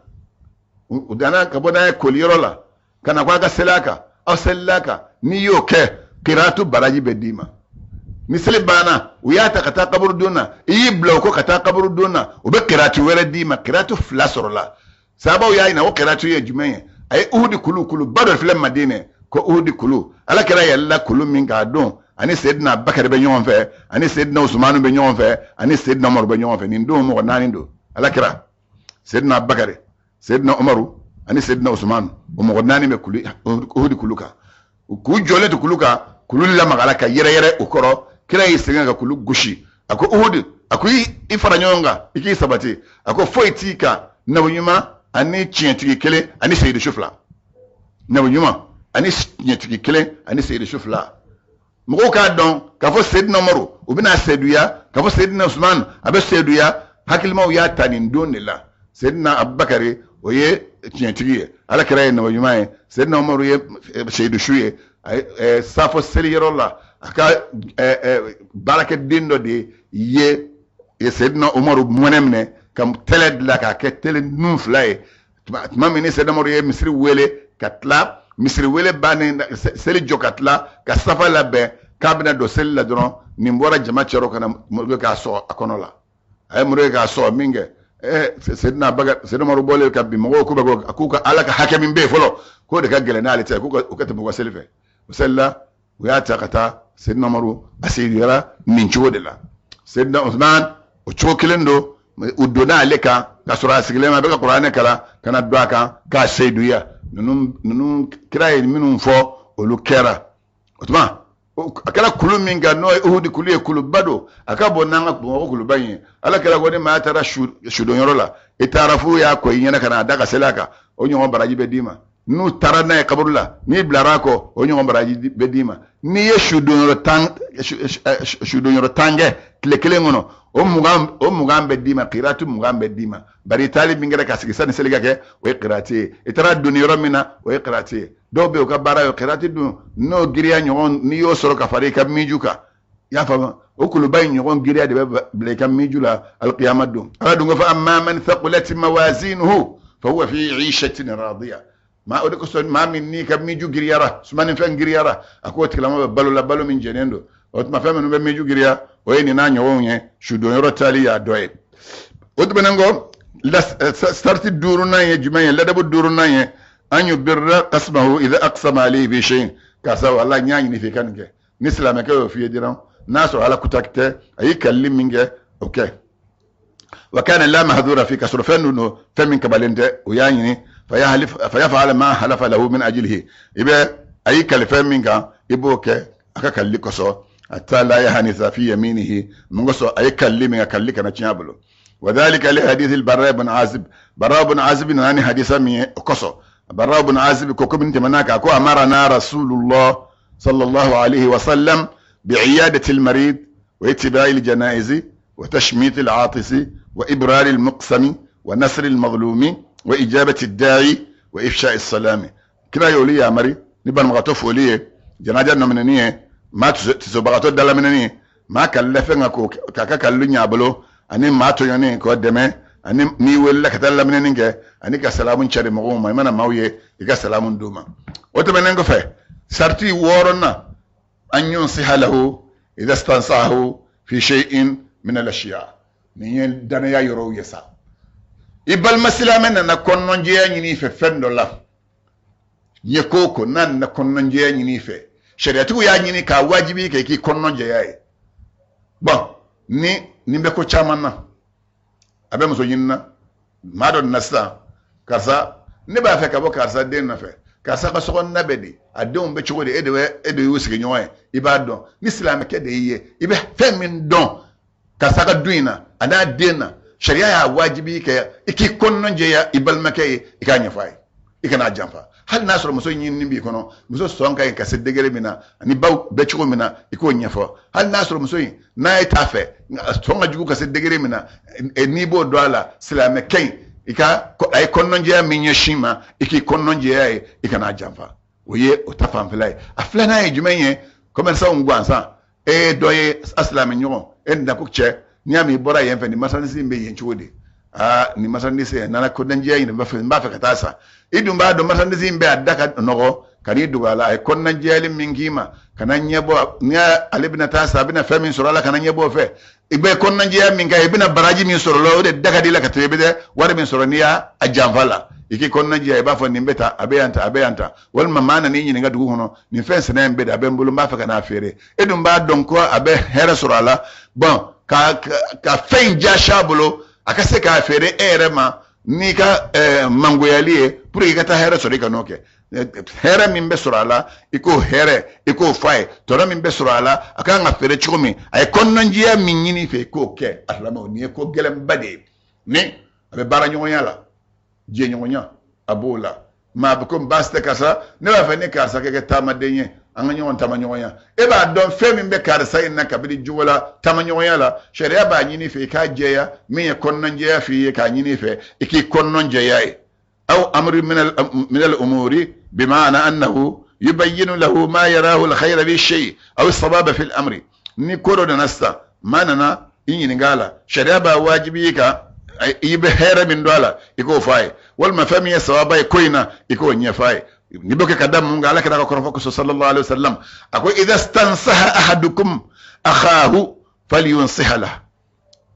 u danna ka bɔ n'a ye koliyɔrɔ la ka na ko a ka seli a kan, aw selila a kan, n'i y'o kɛ kiratu baraji bɛ d'i ma. Ni seli banna, u y'a ta ka taa kaburudon na, i y'i bila u kɔ ka taa kaburudon na, u bɛ kiratu wɛrɛ d'i ma. Kiratu fila sɔrɔla. Sahabaw y'a ɲininka o kiratu ye jumɛn ye. A ye uhudi kulu, kuluba dɔ filɛ Madinɛ, ko uhudi kulu. Ala kira yɛlɛla kulu min k'a don, ani Seydina Bakari bɛ ɲɔgɔn fɛ, ani Seydina Usumanu bɛ ɲɔgɔn fɛ, ani Seydina Umaru bɛ ɲɔgɔn fɛ. Nin don mɔgɔ naani don. Ala kira, Seydina Bakari, Seydina Umaru ani Seydina Usumanu, o mɔgɔ naani bɛ kulu uhudi kulu kan. K'u jɔlen to kulu kan, kulu lamagala ka yɛrɛyɛrɛ u kɔrɔ. Kira y'i sɛgɛn ka kulu gosi. A ko Uhud, a ko i fara ɲɔgɔn kan, i k'i sabati. A ko foyi t'i kan nabi ɲuman ani tiɲɛtigi kelen ani seyidu fila. Nabi ɲuman ani tiɲɛtigi kelen ani seyidu fila. Mɔgɔw k'a dɔn k'a fɔ Seydina Umaru u bɛna seyiduya, k'a fɔ Seydina Usman a bɛ seyiduya. Hakilimaw y'a ta nin don de la. Seydina Abubakari o ye tiɲɛtigi ye, ala kira ye nabi ɲuman ye, Seydina Umaru ye seyidu su ye. Safo seliyɔrɔ la a ka baarakɛden dɔ de ye Seydina Umaru mɔnɛ minɛ ka tɛlɛ dilan k'a kɛ tɛlɛ nun fila ye. Tuma min ni Seydina Umaru ye misiri wele ka tila, misiri wele bannen, seli jɔ ka tila ka safa labɛn k'a bɛna don seli la dɔrɔn, nin bɔra jama cɛrɔ ka na muru k'a sɔgɔ a kɔnɔ la. A ye muru k'a sɔgɔ min kɛ, Seydina Abubakar, Seydina Umaru bɔlen ka bin, mɔgɔw ko bɛ ko k'u ka ala ka hakɛ min bɛ yen fɔlɔ k'o de ka gɛlɛn n'ale ta ye, k'u ka tɛmɛ u ka seli fɛ. O selila, u y'a ta ka taa. Seydina Umaru a seyiduyara nin cogo de la. Seydina Usman o cogo kelen don, u donna ale kan ka sɔrɔ a sigilen a bɛ ka kuranɛ kalan ka na don a kan k'a seyiduya. Ninnu kira ye minnu fɔ olu kɛra. O tuma a kɛra kulu min kan, n'o ye Uhudi kulu ye, kuluba don, a ka bon n'an ka Bamakɔ kuluba in ye. Ala kɛra ko ni maa taara sudonyɔrɔ la, i taara f'u y'a kɔ i ɲɛna ka na a da ka seli a kan, o ɲɔgɔn baraji bɛ d'i ma. N'u taara n'a ye kaburu la, n'i bilara a kɔ, o ɲɔgɔn baraji bɛ d'i ma. N'i ye sudonyɔrɔ tan kɛ tile kelen kɔnɔ, o 20 bɛ d'i ma, kirati 20 bɛ d'i ma. Bari i taali min kɛra ka sigi sani seli ka kɛ, o ye kirati ye. I taara donni yɔrɔ min na, o ye kirati ye. Dɔw bɛ yen, u ka baara ye kirati dun, n'o giriya ɲɔgɔn n'i y'o sɔrɔ ka fara i ka miju kan, i y'a faamu, o kuluba in ɲɔgɔn giriya de bɛ bila i ka miju la alikiyama don. Ala dun ko fa amma man thaqulat mawazinuhu fa huwa fi 'ishatin radiya. Maa o de kosɔn maa min n'i ka miju giriyara, sumanifɛn giriyara, a k'o tigilama bɛ balo la, balo min jɛnen don. O tuma fɛn minnu bɛ miju giriya, o ye nin n'a ɲɔgɔnw ye. Sudonyɔrɔ taali y'a dɔ ye. O tɛmɛnen kɔ, sariti duurunan ye jumɛn ye? Ladabu duurunan ye an yubirra qasmahu idha aqsama alayhi bi shay'in. Karisa, wala n y'a ɲini fɛ i ka nin kɛ. Ni silamɛkɛ y'o f'i ye dɔrɔn, n'a sɔrɔ ala kuta tɛ, a y'i kalili min kɛ, o kɛ. Wa kana la mahdura fi, ka sɔrɔ fɛn dun don, fɛn min kabalen tɛ, o y'a ɲini. Fa yaf'ala ma halafa lahu min ajlihi, i bɛ a y'i kali fɛn min kan, i b'o kɛ a ka kalili kosɔn. Hatta la yahanitha fi yaminihi, mun kosɔn a ye kalili min kɛ, kalili kana tiɲɛ a bolo. Wa dhalika li hadith al-Barra ibn Azib. Barra ibn Azib nana ni hadisa min ye, o kosɔn Barra ibn Azib ko komi tɛmɛna kan, ko amarana Rasulullah sallallahu alayhi wa sallam bi'iyadati al-marid wa ittiba'i al-janaizi wa tashmit al-atisi wa ibrar al-muqsami wa nasr al-mazlumi wa ijabati ad-da'i wa ifsha as-salami. Kira y'olu yamari ni banabagatɔ foli ye, janaja nɔminɛni ye, maa tisobagatɔ dalaminɛni ye, maa kalila fɛn kan k'o k'a ka kalilu ɲɛ a bolo, ani maa tɔɲɔni k'o dɛmɛ, ani n'i welela ka taa laminɛni kɛ, ani ka salamu cari mɔgɔw ma, i mana maaw ye i ka salamu d'u ma. O tɛmɛnen kɔfɛ, sariti wɔɔrɔnan, an yunsiha lahu idha stansahu fi shay'in min al-ashiya. Nin ye danaya yɔrɔw ye sa. I balima silamɛ nana kɔnɔnjɛya ɲini i fɛ fɛn dɔ la, ye ko o ko n'a nana kɔnɔnjɛya ɲini i fɛ, sariyatigiw y'a ɲini k'a wajibi kɛ i k'i kɔnɔnjɛya ye. Bɔn, ni nin bɛ ko caman na, a bɛ muso ɲini na, maa dɔ nana sisan, karisa ne b'a fɛ ka bɔ karisa den nɔfɛ, karisa ka sokɔnɔna bɛ di, a denw bɛ cogo di, e de bɛ e de y'u sigiɲɔgɔn ye, i b'a dɔn. Ni silamɛkɛ de y'i ye, i bɛ fɛn min dɔn karisa ka du in na a n'a den na, sariya y'a wajibi kɛ i k'i kɔnɔnjɛya i balimakɛ ye, i k'a ɲɛfɔ a ye, i kana janfa. Hali n'a sɔrɔ muso ɲinini b'i kɔnɔ, muso sɔn ka ɲi ka se degré min na ani baw bɛ cogo min na, i k'o ɲɛfɔ. Hali n'a sɔrɔ muso in n'a ye t'a fɛ, sɔn ka jugu ka se degré min na, n'i b'o dɔn a la, silamɛkɛ in, i ka a ye kɔnɔnjɛya min ɲɛsin ma, i k'i kɔnɔnjɛya ye, i kana janfa. O ye o ta fanfɛla ye. A filanan ye jumɛn ye? Commerçant gansan, e ye dɔ ye a silamɛ ɲɔgɔn, e nana ko cɛ, n'i y'a mɛn i bɔra yen fɛ, nin marchandise in bɛ yen cogo di? Aa, nin marchandise in nana kɔnɔnjɛya ɲini, n b'a fɛ ka taa san. I dun b'a dɔn marchandise in bɛ a da ka nɔgɔ, ka n'i dogo a la, a ye kɔnɔnjɛyali min k'i ma, kana ɲɛbɔ. N'i ale bɛna taa san, a bɛna fɛn min sɔrɔ a la, kana ɲɛbɔ o fɛ. I bɛ kɔnɔnjɛya min kɛ, i bɛna baraji min sɔrɔ la, o de da ka di i la ka tɛmɛ i bɛ wari min sɔrɔ n'i y'a janfa la. I k'i kɔnɔnjɛya, i b'a fɔ nin bɛ tan, a bɛ yan tan, a bɛ yan tan. Walima maa nana i ɲininka dugu kɔnɔ, nin fɛn sɛnɛ in bɛ di, a bɛ n bolo, n b'a fɛ ka n'a feere. E dun b'a dɔn ko a bɛ hɛrɛ sɔrɔ a la. Bɔn, ka fɛn in jasi a bolo, a ka se k'a feere e yɛrɛ ma n'i ka mangoyali ye, pour que i ka taa hɛrɛ sɔrɔ, i ka n'o kɛ. Hɛrɛ min bɛ sɔrɔ a la, i k'o hɛrɛ, i k'o f'a ye. Tɔnɔ min bɛ sɔrɔ a la, a kan ka feere cogo min, a ye kɔnɔnajɛya min ɲini i fɛ, i k'o kɛ. A silamɛw, nin ye ko gɛlɛnba de ye. Ni a bɛ baara ɲɔgɔnya la, jɛɲɔgɔnya a b'o la, maa bɛ ko baasi tɛ karisa, ne b'a fɛ ni karisa ka kɛ taamaden ye, an ka ɲɔgɔn taamaɲɔgɔnya. E b'a dɔn fɛn min bɛ karisa in na kabini jogo la, taamaɲɔgɔnya la, sariya b'a ɲini i fɛ i k'a jɛya. Min ye kɔnɔnajɛya f'i ye k'a ɲini i fɛ, i k'i kɔnɔnajɛya ye. Aw amri min al-umuri bima'ana annahu yubayyinu lahu ma yarahu al-khayra bi shay aw as-sawaba fi al-amri. Ni ko dɔ nana sisan, maa nana i ɲininka a la, sariya b'a wajibi i kan, i bɛ hɛrɛ min dɔn a la, i k'o fɔ a ye, walima fɛn min ye sawaba ye ko in na, i k'o ɲɛfɔ a ye. N'i b'o kɛ ka da mun kan? Ala kira ka kɔrɔfɔ kosɔn, sallallahu alaihi wasallam, a ko idha stansaha ahadukum akhahu falyunsiha lah.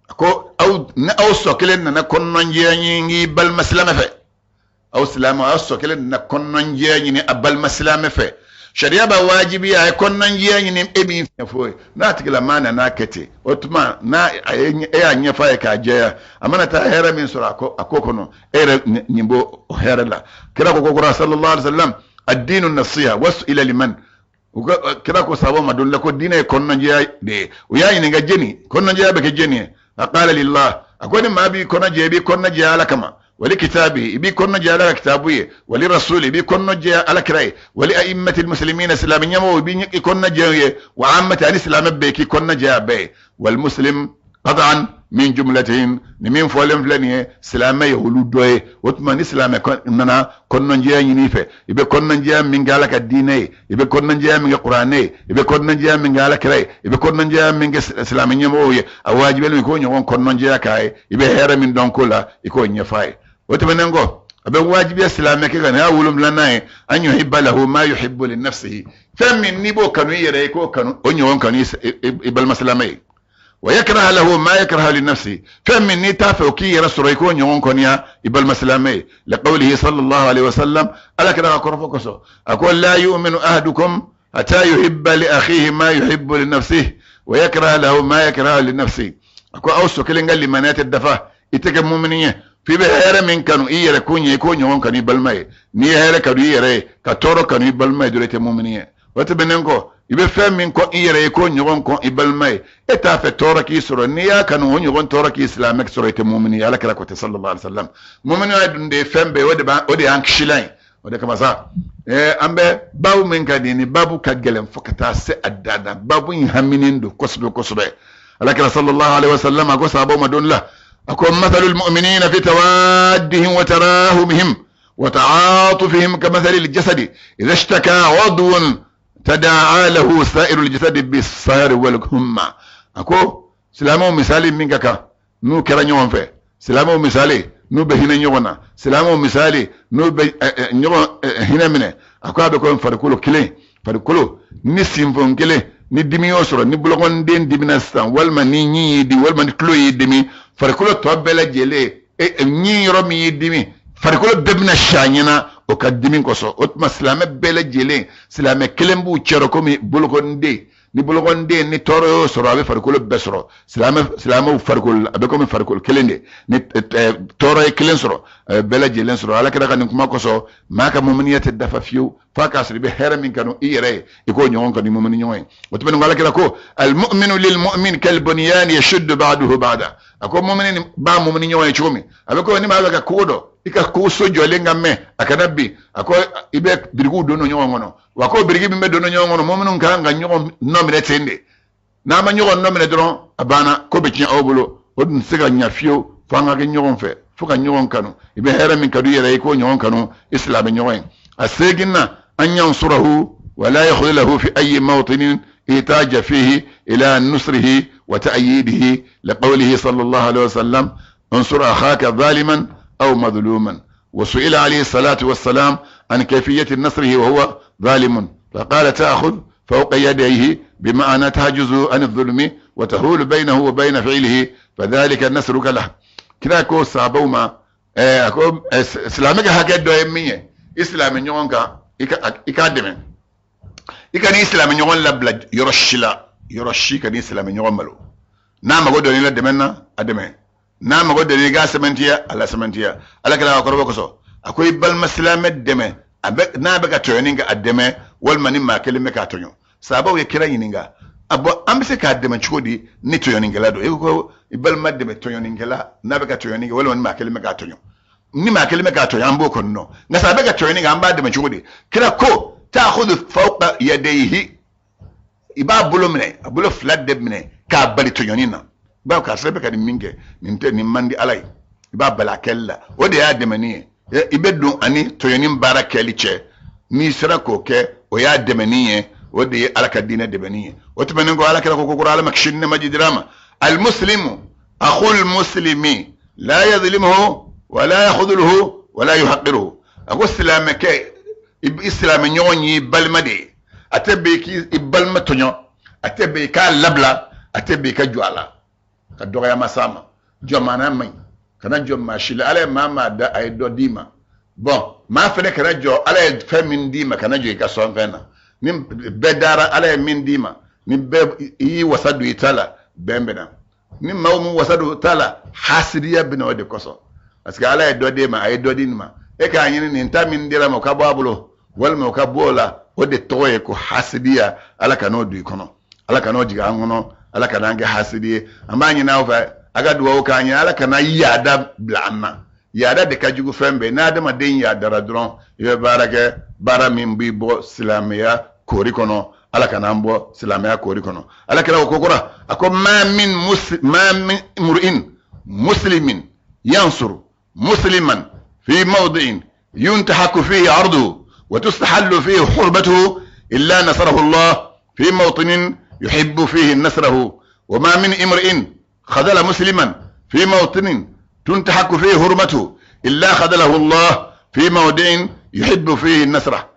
A ko aw ni aw sɔ kelen nana kɔnɔnajɛya ɲini balima silamɛ fɛ, aw silamɛ, aw sɔ kelen nana kɔnɔnajɛya ɲini a balima silamɛ fɛ, sariya b'a wajibiya a ye kɔnɔnajɛya ɲini e min fɔ ye. N'a tigilamaa nana kɛ ten, o tuma n'a a ye e y'a ɲɛfɔ a ye k'a jɛya, a mana taa hɛrɛ min sɔrɔ a ko kɔnɔ, e yɛrɛ nin b'o hɛrɛ la. Kira ko ko kura sallallahu alaihi wasallam, ad-dinu nasiha wasu'ila liman. U ka kira ko sahabaw ma don la ko diinɛ ye kɔnɔnajɛya de ye. U y'a ɲininka jɛni kɔnɔnajɛya bɛ kɛ jɛni ye? A qala lillah, a ko ni maa b'i kɔnɔjɛya, i b'i kɔnɔjɛya Ala kama, wali kitabi, i b'i kɔnɔjɛya Ala ka kitabu ye, wali rasuli, i b'i kɔnɔjɛya Ala kira ye, wali a'immati muslimina, silamɛ ɲɛmɔgɔw, i b'i kɔnɔjɛya u ye, wa ammati, ani silamɛ bɛɛ k'i kɔnɔjɛya bɛɛ ye. Wal muslim qat'an min jumlatihim, ni min fɔlen filɛ nin ye, silamɛ ye olu dɔ ye. O tuma ni silamɛ nana kɔnɔnajɛya ɲini i fɛ, i bɛ kɔnɔnajɛya min kɛ Ala ka diinɛ ye, i bɛ kɔnɔnajɛya min kɛ kuranɛ ye, i bɛ kɔnɔnajɛya min kɛ Ala kira ye, i bɛ kɔnɔnajɛya min kɛ silamɛ ɲɛmɔgɔw ye, a wajibiyalen k'o ɲɔgɔn kɔnɔnajɛya k'a ye. I bɛ hɛrɛ min dɔn ko la, i k'o ɲɛfɔ a ye. O tɛmɛnen kɔ, a bɛ wajibiya silamɛ kɛ ka nin y'a wolonfilanan ye, an yuhibba lahu ma yuhibbu li nafsihi, fɛn min n'i b'o kanu i yɛrɛ ye, i k'o kanu, o ɲɔgɔn kanu i balima silamɛ ye. Wa yakraha lahu ma yakraha li nafsi, fɛn min n'i t'a fɛ o k'i yɛrɛ sɔrɔ, i k'o ɲɔgɔn kɔniya i balima silamɛ ye. Liqawlihi sallallahu alaihi wasallam, Ala kira ka kɔrɔfɔ kosɔn, a ko la yu'minu ahadukum hatta yuhibba li akhihi ma yuhibbu li nafsihi wa yakraha lahu ma yakraha li nafsihi. A ko aw sɔ kelen ka limaniya tɛ dafa, i tɛ kɛ mumini ye f'i bɛ hɛrɛ min kanu i yɛrɛ kun ye, i k'o ɲɔgɔn kanu i balima ye. N'i ye hɛrɛ kanu i yɛrɛ ye ka tɔɔrɔ kanu i balima ye dɔrɔn, i tɛ mumini ye. O tɛmɛnen kɔ, i bɛ fɛn min kɔn i yɛrɛ ye, k'o ɲɔgɔn kɔn i balima ye. E t'a fɛ tɔɔrɔ k'i sɔrɔ, n'i y'a kanu o ɲɔgɔn tɔɔrɔ k'i silamɛ sɔrɔ, i tɛ mumini ye. Ala kira ko ten sallallahu alaihi wasallam. Muminiya dun de ye fɛn bɛɛ ye, o de y'an kisilan ye. O de kama sa, an bɛ babu min ka di, ni babu ka gɛlɛn fo ka taa se a dan na, babu in haminen don kosɛbɛ kosɛbɛ. Ala kira sallallahu alaihi wasallam a ko sahabaw ma don la, a ko mathalul mu'minina fi tawaddihim wa tarahumihim wa ta'atufihim kamathali al-jasadi idha ishtaka 'udwun tada'a lahu sa'iru al-jasadi bis-sahari wal humma. A ko silamɛw misali min ka kan n'u kɛra ɲɔgɔn fɛ, silamɛw misali n'u bɛ hinɛ ɲɔgɔn na, silamɛw misali n'u bɛ ɲɔgɔn hinɛ minɛ, a ko a bɛ komi farikolo kelen, farikolo ni sinfon kelen, ni dimi y'o sɔrɔ, ni bolokɔniden dimina sisan, walima ni ɲin y'i dimi, walima ni tulo y'i dimi, farikolo tɔ bɛɛ lajɛlen, ɲin yɔrɔ min y'i dimi, farikolo bɛɛ bɛna si a ɲɛna o ka dimi kosɔn. O tuma silamɛ bɛɛ lajɛlen, silamɛ kelen b'u cɛrɔ komi bolokɔniden. Ni bolokɔniden ni tɔɔrɔ y'o sɔrɔ, a bɛ farikolo bɛɛ sɔrɔ. Silamɛw farikolo a bɛ komi farikolo kelen de, ni tɔɔrɔ ye kelen sɔrɔ, a bɛ bɛɛ lajɛlen sɔrɔ. Ala kira ka nin kuma kosɔn, maa ka muminiya tɛ dafa fiyewu f'a k'a sɔrɔ i bɛ hɛrɛ min kanu i yɛrɛ ye, i k'o ɲɔgɔn kanu mumini ɲɔgɔn ye. O tɛmɛnen kɔ, ala kira ko almu'minu lilmu'min kalbunyan yashuddu ba'duhu ba'da. A ko mumini b'a mumini ɲɔgɔn ye cogo min, a bɛ komi ni maa bɛ ka kogo dɔ, i ka kogo so jɔlen ka mɛn a kana bin, a ko i bɛ birikiw don ɲɔgɔn kɔnɔ. Wa ko biriki min bɛ don ɲɔgɔn kɔnɔ, muminiw ka kan ka ɲɔgɔn nɔ minɛ ten de. N'a ma ɲɔgɔn nɔ minɛ dɔrɔn, a banna, ko bɛ tiɲɛ aw bolo. O dun tɛ se ka ɲɛ fiyewu fo an ka kɛ ɲɔgɔn fɛ, fo ka ɲɔgɔn kanu. I bɛ hɛrɛ min kanu i yɛrɛ ye, i k'o ɲɔgɔn kanu i silamɛ ɲɔgɔn ye. A seeginna, an yansurahu wala yakhzulahu fi ayi mawtinin ihtaja fihi ila nusrihi wa ta'yidihi liqawlihi sallallahu alaihi wasallam unsur akhaka zaliman aw madhluman. وسئل عليه الصلاة والسلام عن كيفية نصره وهو ظالم، فقال تأخذ فوق يديه، بمعنى تحجزه عن الظلم وتحول بينه وبين فعله، فذلك نصرك له. Kira ko sahabaw ma, a ko silamɛ ka hakɛ dɔ ye min ye i silamɛ ɲɔgɔn kan, i k'a dɛmɛ, i ka n'i silamɛ ɲɔgɔn labila yɔrɔ si la, yɔrɔ si ka n'i silamɛ ɲɔgɔn malo. N'a mago donna i la dɛmɛ na, a dɛmɛ. N'a mago donna i k'a sɛmɛntiya, a la sɛmɛntiya. Ala kira ka kɔrɔbɔ kosɔn, a ko i balima silamɛ dɛmɛ A bɛ n'a bɛ ka tɔɲɔni kɛ, a dɛmɛ, walima ni maa kelen bɛ k'a tɔɲɔ. Sahabaw ye kira ɲininka: a bɔn, an bɛ se k'a dɛmɛ cogo di ni tɔɲɔnikɛla don? E ko i balima dɛmɛ tɔɲɔnikɛla n'a bɛ ka tɔɲɔni kɛ, walima ni maa kelen bɛ k'a tɔɲɔ. Ni maa kelen bɛ k'a tɔɲɔ, an b'o kɔni dɔn, nka sa a bɛ ka tɔɲɔni kɛ, an b'a dɛmɛ cogo di? Kira ko: ta'khudhu fawqa yadayhi, i b'a bolo minɛ, a bolo fila de minɛ k'a bali tɔɲɔni na. I b'a karisa bɛ ka nin min kɛ, nin tɛ, nin man di Ala ye. I b'a bali a kɛli la, o de y'a dɛmɛni ye. I bɛ don ani tɔɲɔni baara kɛli cɛ. N'i sera k'o kɛ, o y'a dɛmɛni ye, o de ye Ala ka diinɛ dɛmɛni ye. O tɛmɛnen kɔ, Ala kira ko ko, Ala ma kisi ni nɛɛma jidira ma: almuslimu akhul muslimi la yadhlimuhu wala yakhdhuluhu wala yuhaqqiruhu. A ko silamɛkɛ, i silamɛ ɲɔgɔn y'i balima de ye. A tɛ bɛn k'i balima tɔɲɔ, a tɛ bɛn i k'a labila, a tɛ bɛn i ka jɔ a la ka dɔgɔyama s'a ma. Jɔmana man ɲi, kana jɔ maa si la. Ala ye maa maa da, a ye dɔ d'i ma. Bɔn, maa fɛnɛ kana jɔ. Ala ye fɛn min d'i ma, kana jɔ i ka sɔn fɛn na. Ni bɛɛ dara Ala ye min d'i ma, ni bɛɛ i y'i wasa don i ta la, bɛn bɛ na. Ni maa min wasa don ta la, hasidiya bɛ na. O de kosɔn, parce que Ala ye dɔ d'e ma, a ye dɔ di nin ma, e k'a ɲini nin ta min dira ma, o ka bɔ a bolo walima o ka bɔ o la. O de tɔgɔ ye ko hasidiya. Ala ka n'o don i kɔnɔ, Ala ka n'o jigin an kɔnɔ, Ala ka n'an kɛ hasidi ye. An b'a ɲini aw fɛ, a ka dugawu k'an ye, Ala kana yaada bila an na. Yaada de ka jugu fɛn bɛɛ. N'adamaden yaadara dɔrɔn, i bɛ baara kɛ, baara min b'i bɔ silamɛya koori kɔnɔ. Ala kana an bɔ silamɛya koori kɔnɔ. Ala kɛra o ko kura, a ko: ma min imru'in muslimin yansuru musliman fi mawdi'in yuntahaku fihi arduhu wa tustahallu fihi hurmatuhu illa nasarahu Allah fi mawtinin yuhibbu fihi nasrahu wa ma min imri'in khadala musliman fi mawtinin tuntahaku fihi hurmatuhu illa khadalahu Allah fi mawdi'in yuhibbu fihi nasra.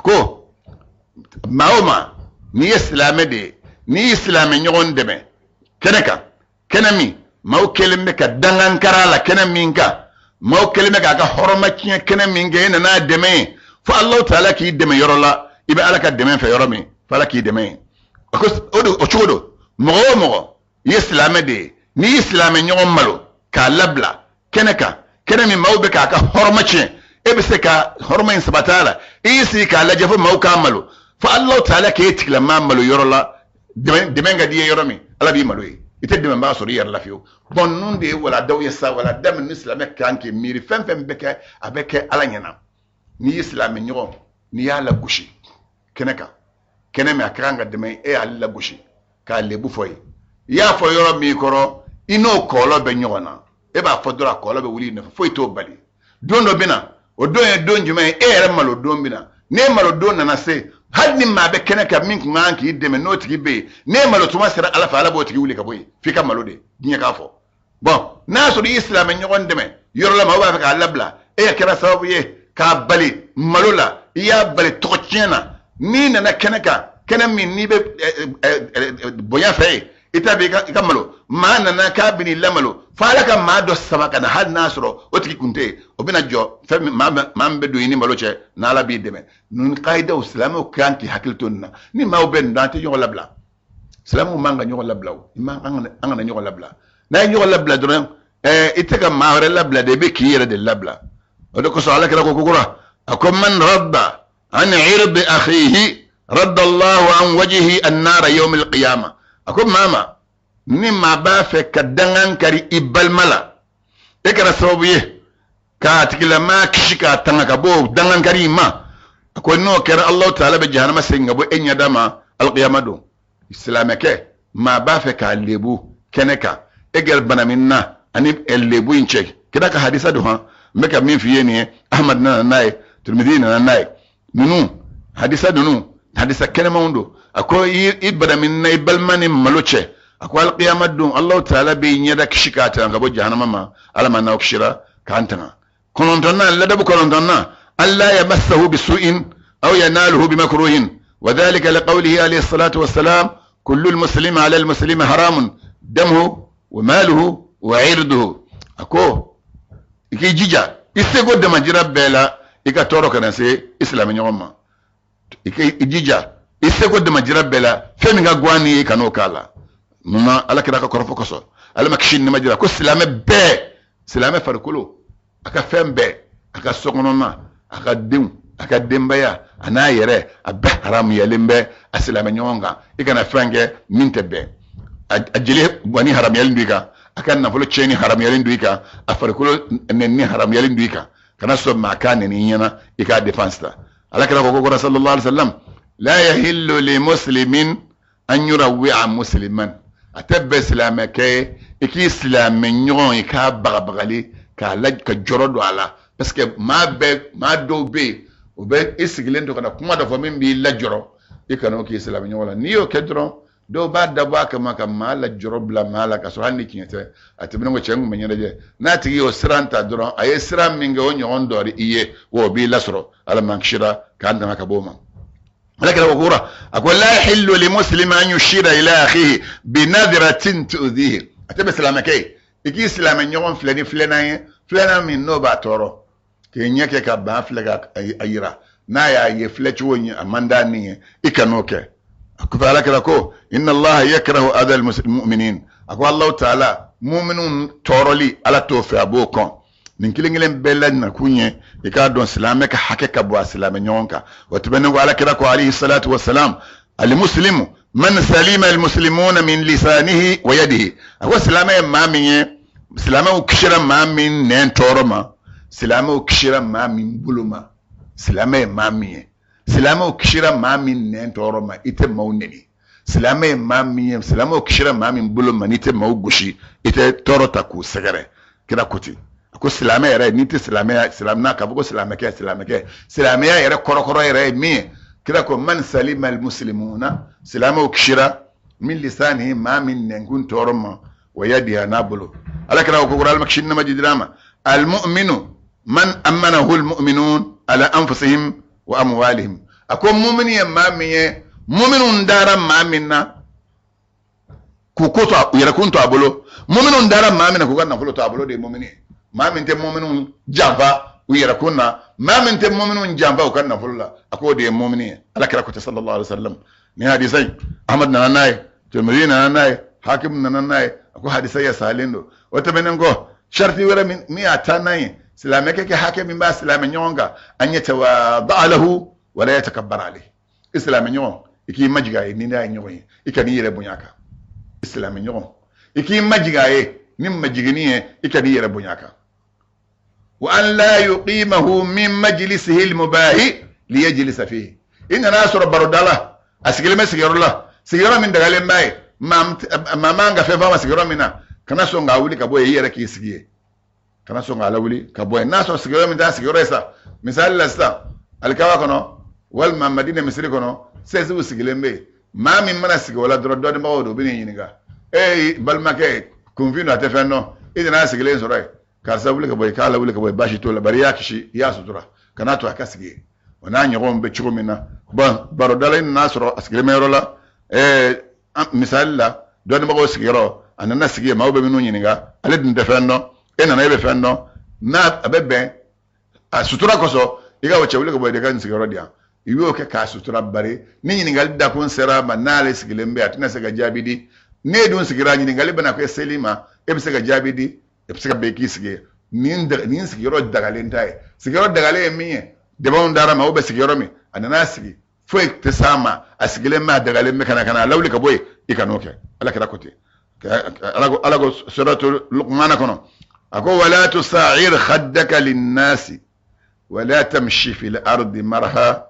Ko maa o maa n'i ye silamɛ de ye, n'i ye silamɛ ɲɔgɔn dɛmɛ kɛnɛ kan, kɛnɛ min maaw kɛlen bɛ ka dangankara la, kɛnɛ min kan maaw kɛlen bɛ k'a ka hɔrɔma tiɲɛ, kɛnɛ min kɛ e nana dɛmɛ ye, fo Alahu taala k'i dɛmɛ yɔrɔ la i bɛ Ala ka dɛmɛ fɛ yɔrɔ min, fo Ala k'i dɛmɛ ye. O de o cogo don. Mɔgɔ o mɔgɔ i ye silamɛ de ye, n'i ye silamɛ ɲɔgɔn malo k'a labila kɛnɛ kan, kɛnɛ min maaw bɛ k'a ka hɔrɔma tiɲɛ, e bɛ se ka hɔrɔma in sabati a la, i y'i sigi k'a lajɛ fo maaw k'a malo, fo Alahu taala k'e tigilamaa malo yɔrɔ la dɛmɛ ka di i ye yɔrɔ min, Ala b'i malo ye. I tɛ dɛmɛbaga sɔrɔ i yɛrɛ la fiyewu. Bɔn, ninnu de ye waladaw ye sa, walada min ni silamɛ kan k'i miiri fɛn fɛn bɛ kɛ, a bɛ kɛ Ala ɲɛna. N'i ye silamɛ ɲɔgɔn, n'i y'a lagosi kɛnɛ kan, kɛnɛ min a ka kan ka dɛmɛ, e y'ale lagosi k'a lebu fɔ ye, i y'a fɔ yɔrɔ min kɔrɔ, i n'o kɔlɔ bɛ ɲɔgɔn na. E b'a fɔ dɔrɔn, a kɔlɔ bɛ wuli i nɔfɛ, foyi t'o bali. Don dɔ bɛ na, o don ye don jumɛn ye? E yɛrɛ malo don bɛ na. N'e malo don nana se, hali ni maa bɛ kɛnɛ kan min kun kan k'i dɛmɛ, n'o tigi bɛ yen, n'e malo tuma sera Ala fɛ, Ala b'o tigi wuli ka bɔ yen f'i ka malo de diɲɛ k'a fɔ. Bɔn, n'a y'a sɔrɔ i ye silamɛ ɲɔgɔn dɛmɛ yɔrɔ la, maaw b'a fɛ k'a labila, e kɛra sababu ye k'a bali malo la, i y'a bali tɔgɔ tiɲɛ na. N'i nana kɛnɛ kan, kɛnɛ min n'i bɛ bonya fɛ yen, i ta bɛ i ka malo, maa nana k'a bɛ n'i lamalo, fo Ala ka maa dɔ sama ka na, hali n'a sɔrɔ o tigi kun tɛ yen, o bɛna jɔ fɛn min, maa min bɛ don i ni malo cɛ, n'Ala b'i dɛmɛ. Ninnu kayidaw, silamɛw kan k'i hakili to nin na. Ni maaw bɛ nin dɔn, an tɛ ɲɔgɔn labila. Silamɛw man ka ɲɔgɔn labila. O i man, an kana ɲɔgɔn labila. N'a ye ɲɔgɔn labila dɔrɔn, i tɛ ka maa wɛrɛ labila dɛ, i bɛ k'i yɛrɛ de labila. O de kosɔn, Ala kɛra ko kokura, a ko: man radda an irdi akhihi radda Allahu an wajhihi an-nara yawm al-qiyamah. A ko maa ma ni maa b'a fɛ ka dangan kari i balima la, e kɛra sababu ye k'a tigilamaa kisi k'a tanga ka bɔ dangan kari in ma, a ko n'o kɛra, Alahu taala bɛ jahanama segin ka bɔ e ɲɛda ma alqiyama don. Silamɛkɛ maa b'a fɛ k'a lebu kɛnɛ kan, e gɛrɛ bana min na ani lebu in cɛ. Kira ka hadisa don han, n bɛ ka min f'i ye nin ye. Ahmad nana n'a ye, Tirmidhi nana n'a ye. Ninnu hadisa ninnu, hadisa kɛnɛmanw don. A ko i bana min na i balima ni malo cɛ, a ko alqiyama don, Alahu taala bɛ i ɲɛda kisi k'a tanga ka bɔ jahanama ma. Ala ma n'aw kisira k'an tanga. Kɔnɔntɔnnan, ladabu kɔnɔntɔnnan: alla yamassahu bisu'in aw yanaluhu bimakruhin wa dhalika liqawlihi alayhi salatu wassalam: kullu almuslimi ala almuslimi haramun damuhu wa maluhu wa irduhu. A ko i k'i jija i seko damajira bɛɛ la, i ka tɔɔrɔ kana se i silamɛ ɲɔgɔn ma. I k'i jija i seko damajira bɛɛ la, fɛn min ka guwan ni ye, kan'o k'a la. Munna? Ala kira ka kɔrɔfɔ kosɔn, Ala ma kisi ni ma jira ko silamɛ bɛɛ, silamɛ farikolo, a ka fɛn bɛɛ, a ka sokɔnɔna, a ka denw A ka denbaya a n'a yɛrɛ, a bɛɛ haramuyalen bɛ a silamɛ ɲɔgɔn kan. I kana fɛn kɛ min tɛ bɛn. A jeli bɔnni haramuyalen don i kan, a ka nafolo tiɲɛni haramuyalen don i kan, a farikolo nɛnini haramuyalen don i kan. Kana sɔn maa k'a nɛni i ɲɛna, i k'a défense ta. Ala kira ko ko sallallahu alaihi wasallam, la yahillu li muslimin an yurawwi'a musliman. A tɛ bɛn silamɛkɛ ye i k'i silamɛ ɲɔgɔn, i k'a bagabagali, k'a la ka jɔrɔ don a la, parce que maa bɛɛ, maa dɔw bɛ yen, u bɛ i sigilen to ka na kuma dɔ fɔ min b'i lajɔrɔ. I kana o k'i silamɛ ɲɔgɔn la. N'i y'o kɛ dɔrɔn, dɔw b'a dabɔ a kama ka maa lajɔrɔ bila maa la, ka sɔrɔ hali ni tiɲɛ tɛ. A tɛmɛnen ko cɛ n kun bɛ ɲɛnajɛ n'a tigi y'o siran ta dɔrɔn, a ye siran min kɛ, o ɲɔgɔn dɔ i ye, wa o b'i lasɔrɔ. Ala m'an kisira k'an tanga ka bɔ o ma. Ala kira ko kura, a ko la yahillu li muslimin an yushira ila akhihi bi nadratin tu'dhihi. A tɛ bɛn silamɛkɛ ye i k'i silamɛ ɲɔgɔn filɛ ni filɛnan ye, filɛnan min n'o b'a tɔɔrɔ, k'i ɲɛ kɛ ka ban filɛ ka a yira n'a y'a ye filɛcogo in a man d'a ni ye, i kan'o kɛ. A ko ala kira ko inna allaha yakrahu adha almu'minin. A ko Allahu ta'ala mu'minun tɔɔrɔli, Ala t'o fɛ, a b'o kɔn. Nin kelen kelen bɛɛ la nakun ye i k'a dɔn silamɛ ka hakɛ ka bɔ a silamɛ ɲɔgɔn kan. O tɛmɛnen kɔ, ala kira ko alayhi salatu wasalam, almuslimu man salima almuslimuna min lisanihi wa yadihi. A ko silamɛ ye maa min ye, silamɛw kisira maa min nɛn tɔɔrɔ ma, silamɛw kisira maa min bolo ma. Silamɛ ye maa min ye, silamɛw kisira maa min nɛn tɔɔrɔ ma, i tɛ maaw nɛni. Silamɛ ye maa min ye, silamɛw kisira maa min bolo ma, n'i tɛ maaw gosi, i tɛ tɔɔrɔ ta k'u sɛgɛrɛ. Kira ko ten. A ko silamɛ yɛrɛ, n'i tɛ silamɛya, silamɛya k'a fɔ ko silamɛkɛ, silamɛkɛ, silamɛya yɛrɛ kɔrɔkɔrɔ yɛrɛ ye min ye, kira ko man salima almuslimuna, silamɛw kisira min lisanihi, maa min nɛnkun tɔɔrɔ ma, wa yadihi, a n'a bolo. Ala kira ko ko alama kisi nama jidira ma, almu'minu man amanahu almu'minun ala anfusihim wa amwalihim. A ko mumini ye maa min ye, muminw dara maa min na k'u ko to u yɛrɛkun to a bolo, muminw dara maa min na k'u ka nafolo to a bolo, de ye mumini ye. Maa min tɛ muminw janfa u yɛrɛkun na, maa min tɛ muminw janfa u ka nafolo la, a k'o de ye mumini ye. Ala kira ko ten sallallahu alaihi wasallam. Ni hadisa in, Ahmad nana n'a ye, Tirmidhi nana n'a ye, Hakim nana n'a ye. A ko hadisa ya salen don. O tɛmɛnen kɔ, sharti wɛrɛ min y'a taa n'a ye, silamɛkɛ kɛ hakɛ min b'a silamɛ ɲɔgɔn kan, an yatawada'a lahu wala yatakabbar alayhi. I silamɛ ɲɔgɔn, i k'i majigin a ye ni n'a ye ɲɔgɔn ye, i kan'i yɛrɛ bonya a kan. I silamɛ ɲɔgɔn, i k'i majigin a ye ni majiginni ye, i kan'i yɛrɛ bonya a kan. Wa an la yuqimahu min majlisihi almubahi liyajlisa fihi. I nana sɔrɔ baroda la, a sigilen bɛ sigiyɔrɔ la, sigiyɔrɔ min dagalen b'a ye, maa man ka fɛn f'a ma sigiyɔrɔ min na, kana sɔn k'a wuli ka bɔ yen, i yɛrɛ k'i sigi yen. Kana sɔn k'a lawuli ka bɔ yen. N'a sɔrɔ sigiyɔrɔ min t'a sigiyɔrɔ ye sa, misali la sisan, alikaba kɔnɔ walima Madina misiri kɔnɔ, sɛsiw sigilen bɛ yen. Maa min mana sigi o la dɔrɔn, dɔnnibagaw don, u bɛ n'i ɲininka: e balimakɛ, kunfin don, a tɛ fɛn dɔn, i nana sigilen sɔrɔ yen, karisa wuli ka bɔ yen. K'a lawuli ka bɔ yen, baasi t'o la, bari i y'a kisi, i y'a sutura, kan'a to a ka sigi yen. O n'a ɲɔgɔnw bɛ cogo min na, bɔn, barodala in nana sɔrɔ a sigilen bɛ yɔrɔ la, misali la, dɔnnibagaw sigiyɔrɔ, a nana sigi yen, maaw bɛ minnu ɲininka, ale dun tɛ fɛn dɔn, e nana, e bɛ fɛn dɔn, n'a a bɛ bɛn a sutura kosɔn, i ka o cɛ wuli ka bɔ yen, i ka nin sigiyɔrɔ di yan. I y'o kɛ k'a sutura, bari ni ɲininkali dakun sera a ma, n'ale sigilen bɛ, a tɛna se ka jaabi di. N'e dun sigira, ɲininkali bɛna kɛ seli ma, e bɛ se ka jaabi di, e bɛ se ka bɛn k'i sigi nin sigiyɔrɔ dagalen ta ye. Sigiyɔrɔ dagalen ye min ye, dɛmɛw dara ma, o bɛ sigiyɔrɔ min, a nana sigi, foyi tɛ s'a ma, a sigilen bɛ, a dagalen bɛ, ka na ka na a lawuli ka bɔ yen, i kan'o kɛ. Ala kira ko ten. Ala ko suratu Luqman kɔnɔ, a ko wala tusa'ir khaddaka linnasi wala tamshi fil ardi marha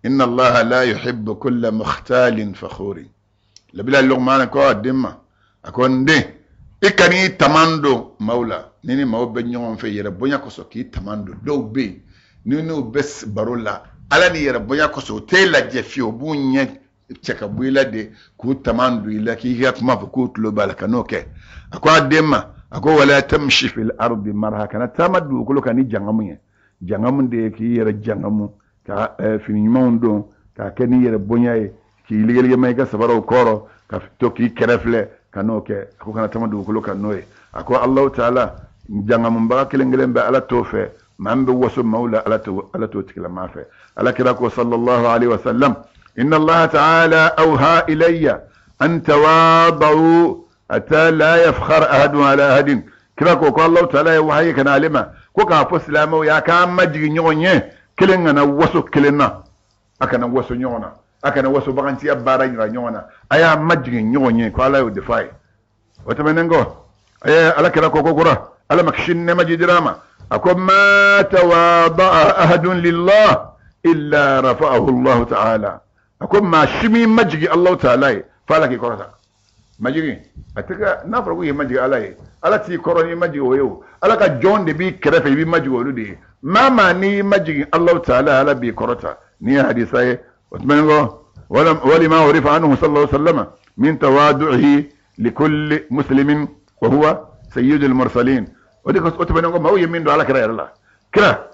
inna allaha la yuhibbu kulla mukhtalin fakhurin. Labila Luqman ko a den ma, a ko n den, i kan'i taman don maaw la. Ni maaw bɛ ɲɔgɔn fɛ, yɛrɛ bonya kosɔn k'i taman don. Dɔw bɛ yen, ni n'u bɛ baro la, ala ni yɛrɛ bonya kosɔn, u t'e lajɛ fiyewu, u b'u ɲɛ cɛ ka bɔ i la de k'u taman don i la, k'i ka kuma fɔ k'u tulo b'a la, ka n'o kɛ. A ko a den ma, a ko wala tamshi fil ardi marha, kana taama dugukolo kan ni jangamu ye. Jangamu de ye k'i yɛrɛ jangamu, ka fini ɲumanw don, k'a kɛ n'i yɛrɛ bonya ye, k'i ligeligema i ka sabaraw kɔrɔ, ka to k'i kɛrɛ filɛ, ka n'o kɛ. A ko kana taama dugukolo kan n'o ye. A ko Alahu taala jangamubaga kelen kelen bɛ, Ala t'o fɛ. Maa min bɛ waso maaw la, Ala t'o tigilamaa fɛ. Ala kira ko sallallahu alaihi wa sallam, inna Allaha ta'ala awha ilayya an tawadau hatta la yafkhar ahadun ala ahadin. Kira ko ko Alahu taala ye wahayi ka na ale ma ko k'a fɔ silamɛw y'a k'an majigin ɲɔgɔn ye. Kelen kana waso kelen na, a kana waso ɲɔgɔn na, a kana waso bagantiya baara yira ɲɔgɔn na, a y'a majigin ɲɔgɔn ye ko Ala y'o de f'a ye. O tɛmɛnen kɔ, a ye Ala kira ko ko kura, Ala ma kisi ni nɛɛma jidira a ma, a ko ma tawada'a ahadun lillah illa rafa'ahu Allah ta'ala. A ko maa si m'i majigin Allahu ta'ala ye fo Ala k'i kɔrɔta. Majigin a tɛ ka n'a fɔra ko i majigin Ala ye, Ala t'i kɔrɔ n'i majigin o ye o. Ala ka jɔn de b'i kɛrɛfɛ, i b'i majigin olu de ye. Maa maa n'i majigin Allahu ta'ala, Ala b'i kɔrɔta. Nin ye hadisa ye. O tɛmɛnen kɔ, walima urifa anhu sallallahu alaihi wasallam min tawadu'ihi likulli muslimin wa huwa sayyidul mursalin. O de o tɛmɛnen kɔ, maaw ye min don Ala kira yɛrɛ la, kira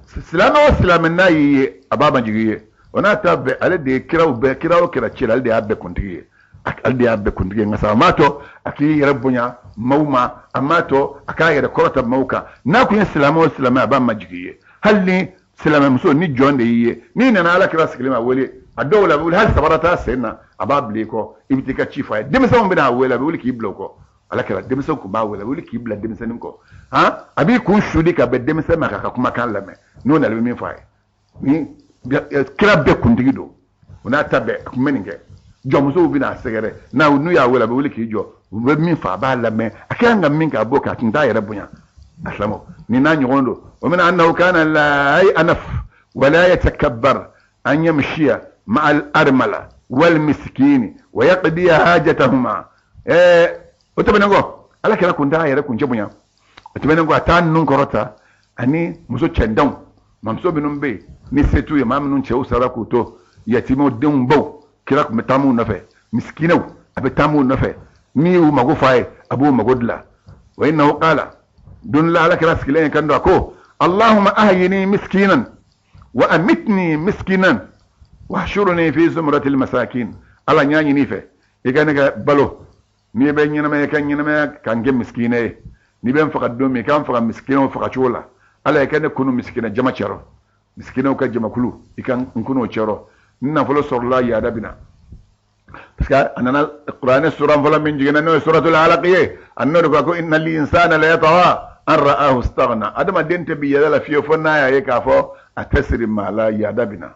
silamɛ o silamɛ n'a y'i ye, a b'a majigin i ye. O n'a ta bɛɛ, ale de ye kiraw bɛɛ, kira o kira cira, ale de y'a bɛɛ kuntigi ye, ale de y'a bɛɛ kuntigi ye. Nka sa a m'a to a k'i yɛrɛ bonya maaw ma, a m'a to a k'a yɛrɛ kɔrɔta maaw kan. N'a kun ye silamɛ o silamɛ, a b'a majigin i ye. Hali ni silamɛmuso ni jɔn de y'i ye, n'i nana Ala kira sigilen ma wele, a dɔw la a bɛ wuli hali sabara t'a sen na, a b'a bila i kɔ, i bɛ t'i ka ci fɔ a ye. Denmisɛnw bɛna a wele, a bɛ wuli k'i bila o kɔ. Ala kira denmisɛnw kun b'a wele, a bɛ wuli k'i bila denmisɛnnin kɔ. Han, a b'i kun suli ka bɛn denmisɛn ma k'a ka kumakan lamɛn, n'o nana a bɛ min fɔ a ye. Ni kira bɛɛ kuntigi don, o n'a ta bɛɛ a kun bɛ nin kɛ. Jɔnmusow bɛna a sɛgɛrɛ, n'u y'a wele a bɛ wuli k'i jɔ, u bɛ min fɔ a b'a lamɛn, a ka kan ka min kɛ a b'o kɛ, a tun t'a yɛrɛ bonya. A silamɛw, nin n'a ɲɔgɔn don. O min annahu kana la yanaf wala yatakabbar an yamshiya ma'al armala wal miskini wa yaqdiya hajatahuma. O tɛmɛnen kɔ, Ala kira kun t'a yɛrɛ kuncɛ bonya. O tɛmɛnen kɔ, a t'a nun kɔrɔta ani muso cɛndanw, mamuso minnu bɛ yen ni se t'u ye, maa minnu cɛw sara k'u to, yatimɛw denw baw, kira tun bɛ taama u nɔfɛ, misikinɛw a bɛ taama u nɔfɛ, n'i y'u mago f'a ye a b'u mago dilan. Wa innahu qala, don la Ala kira sigilen ye kan don, a ko Allahumma ahyini miskinan wa amitni miskinan wahshurni fi zumratil masakin. Ala n y'a ɲini i fɛ i ka ne ka balo, n'i bɛ ɲɛnamaya i ka ɲɛnamaya ka n kɛ misikinɛ ye, n'i bɛ n faga don min i ka n faga misikinɛw faga cogo la. Ala i ka ne kunu misikinɛ jama cɛrɔ, misikinɛw ka jamakulu i ka n kunu o cɛrɔ. Ni nafolo sɔrɔla yaada bɛ na, parce que a nana kuranɛ suran fɔlɔ min jiginna n'o ye suratul alaq ye, a n'o de ko innal insana la yatgha an ra'ahu istaghna. Adamaden tɛ bi yaada la fiyewu fo n'a y'a ye k'a fɔ a tɛ siri maa la, yaada bɛ na.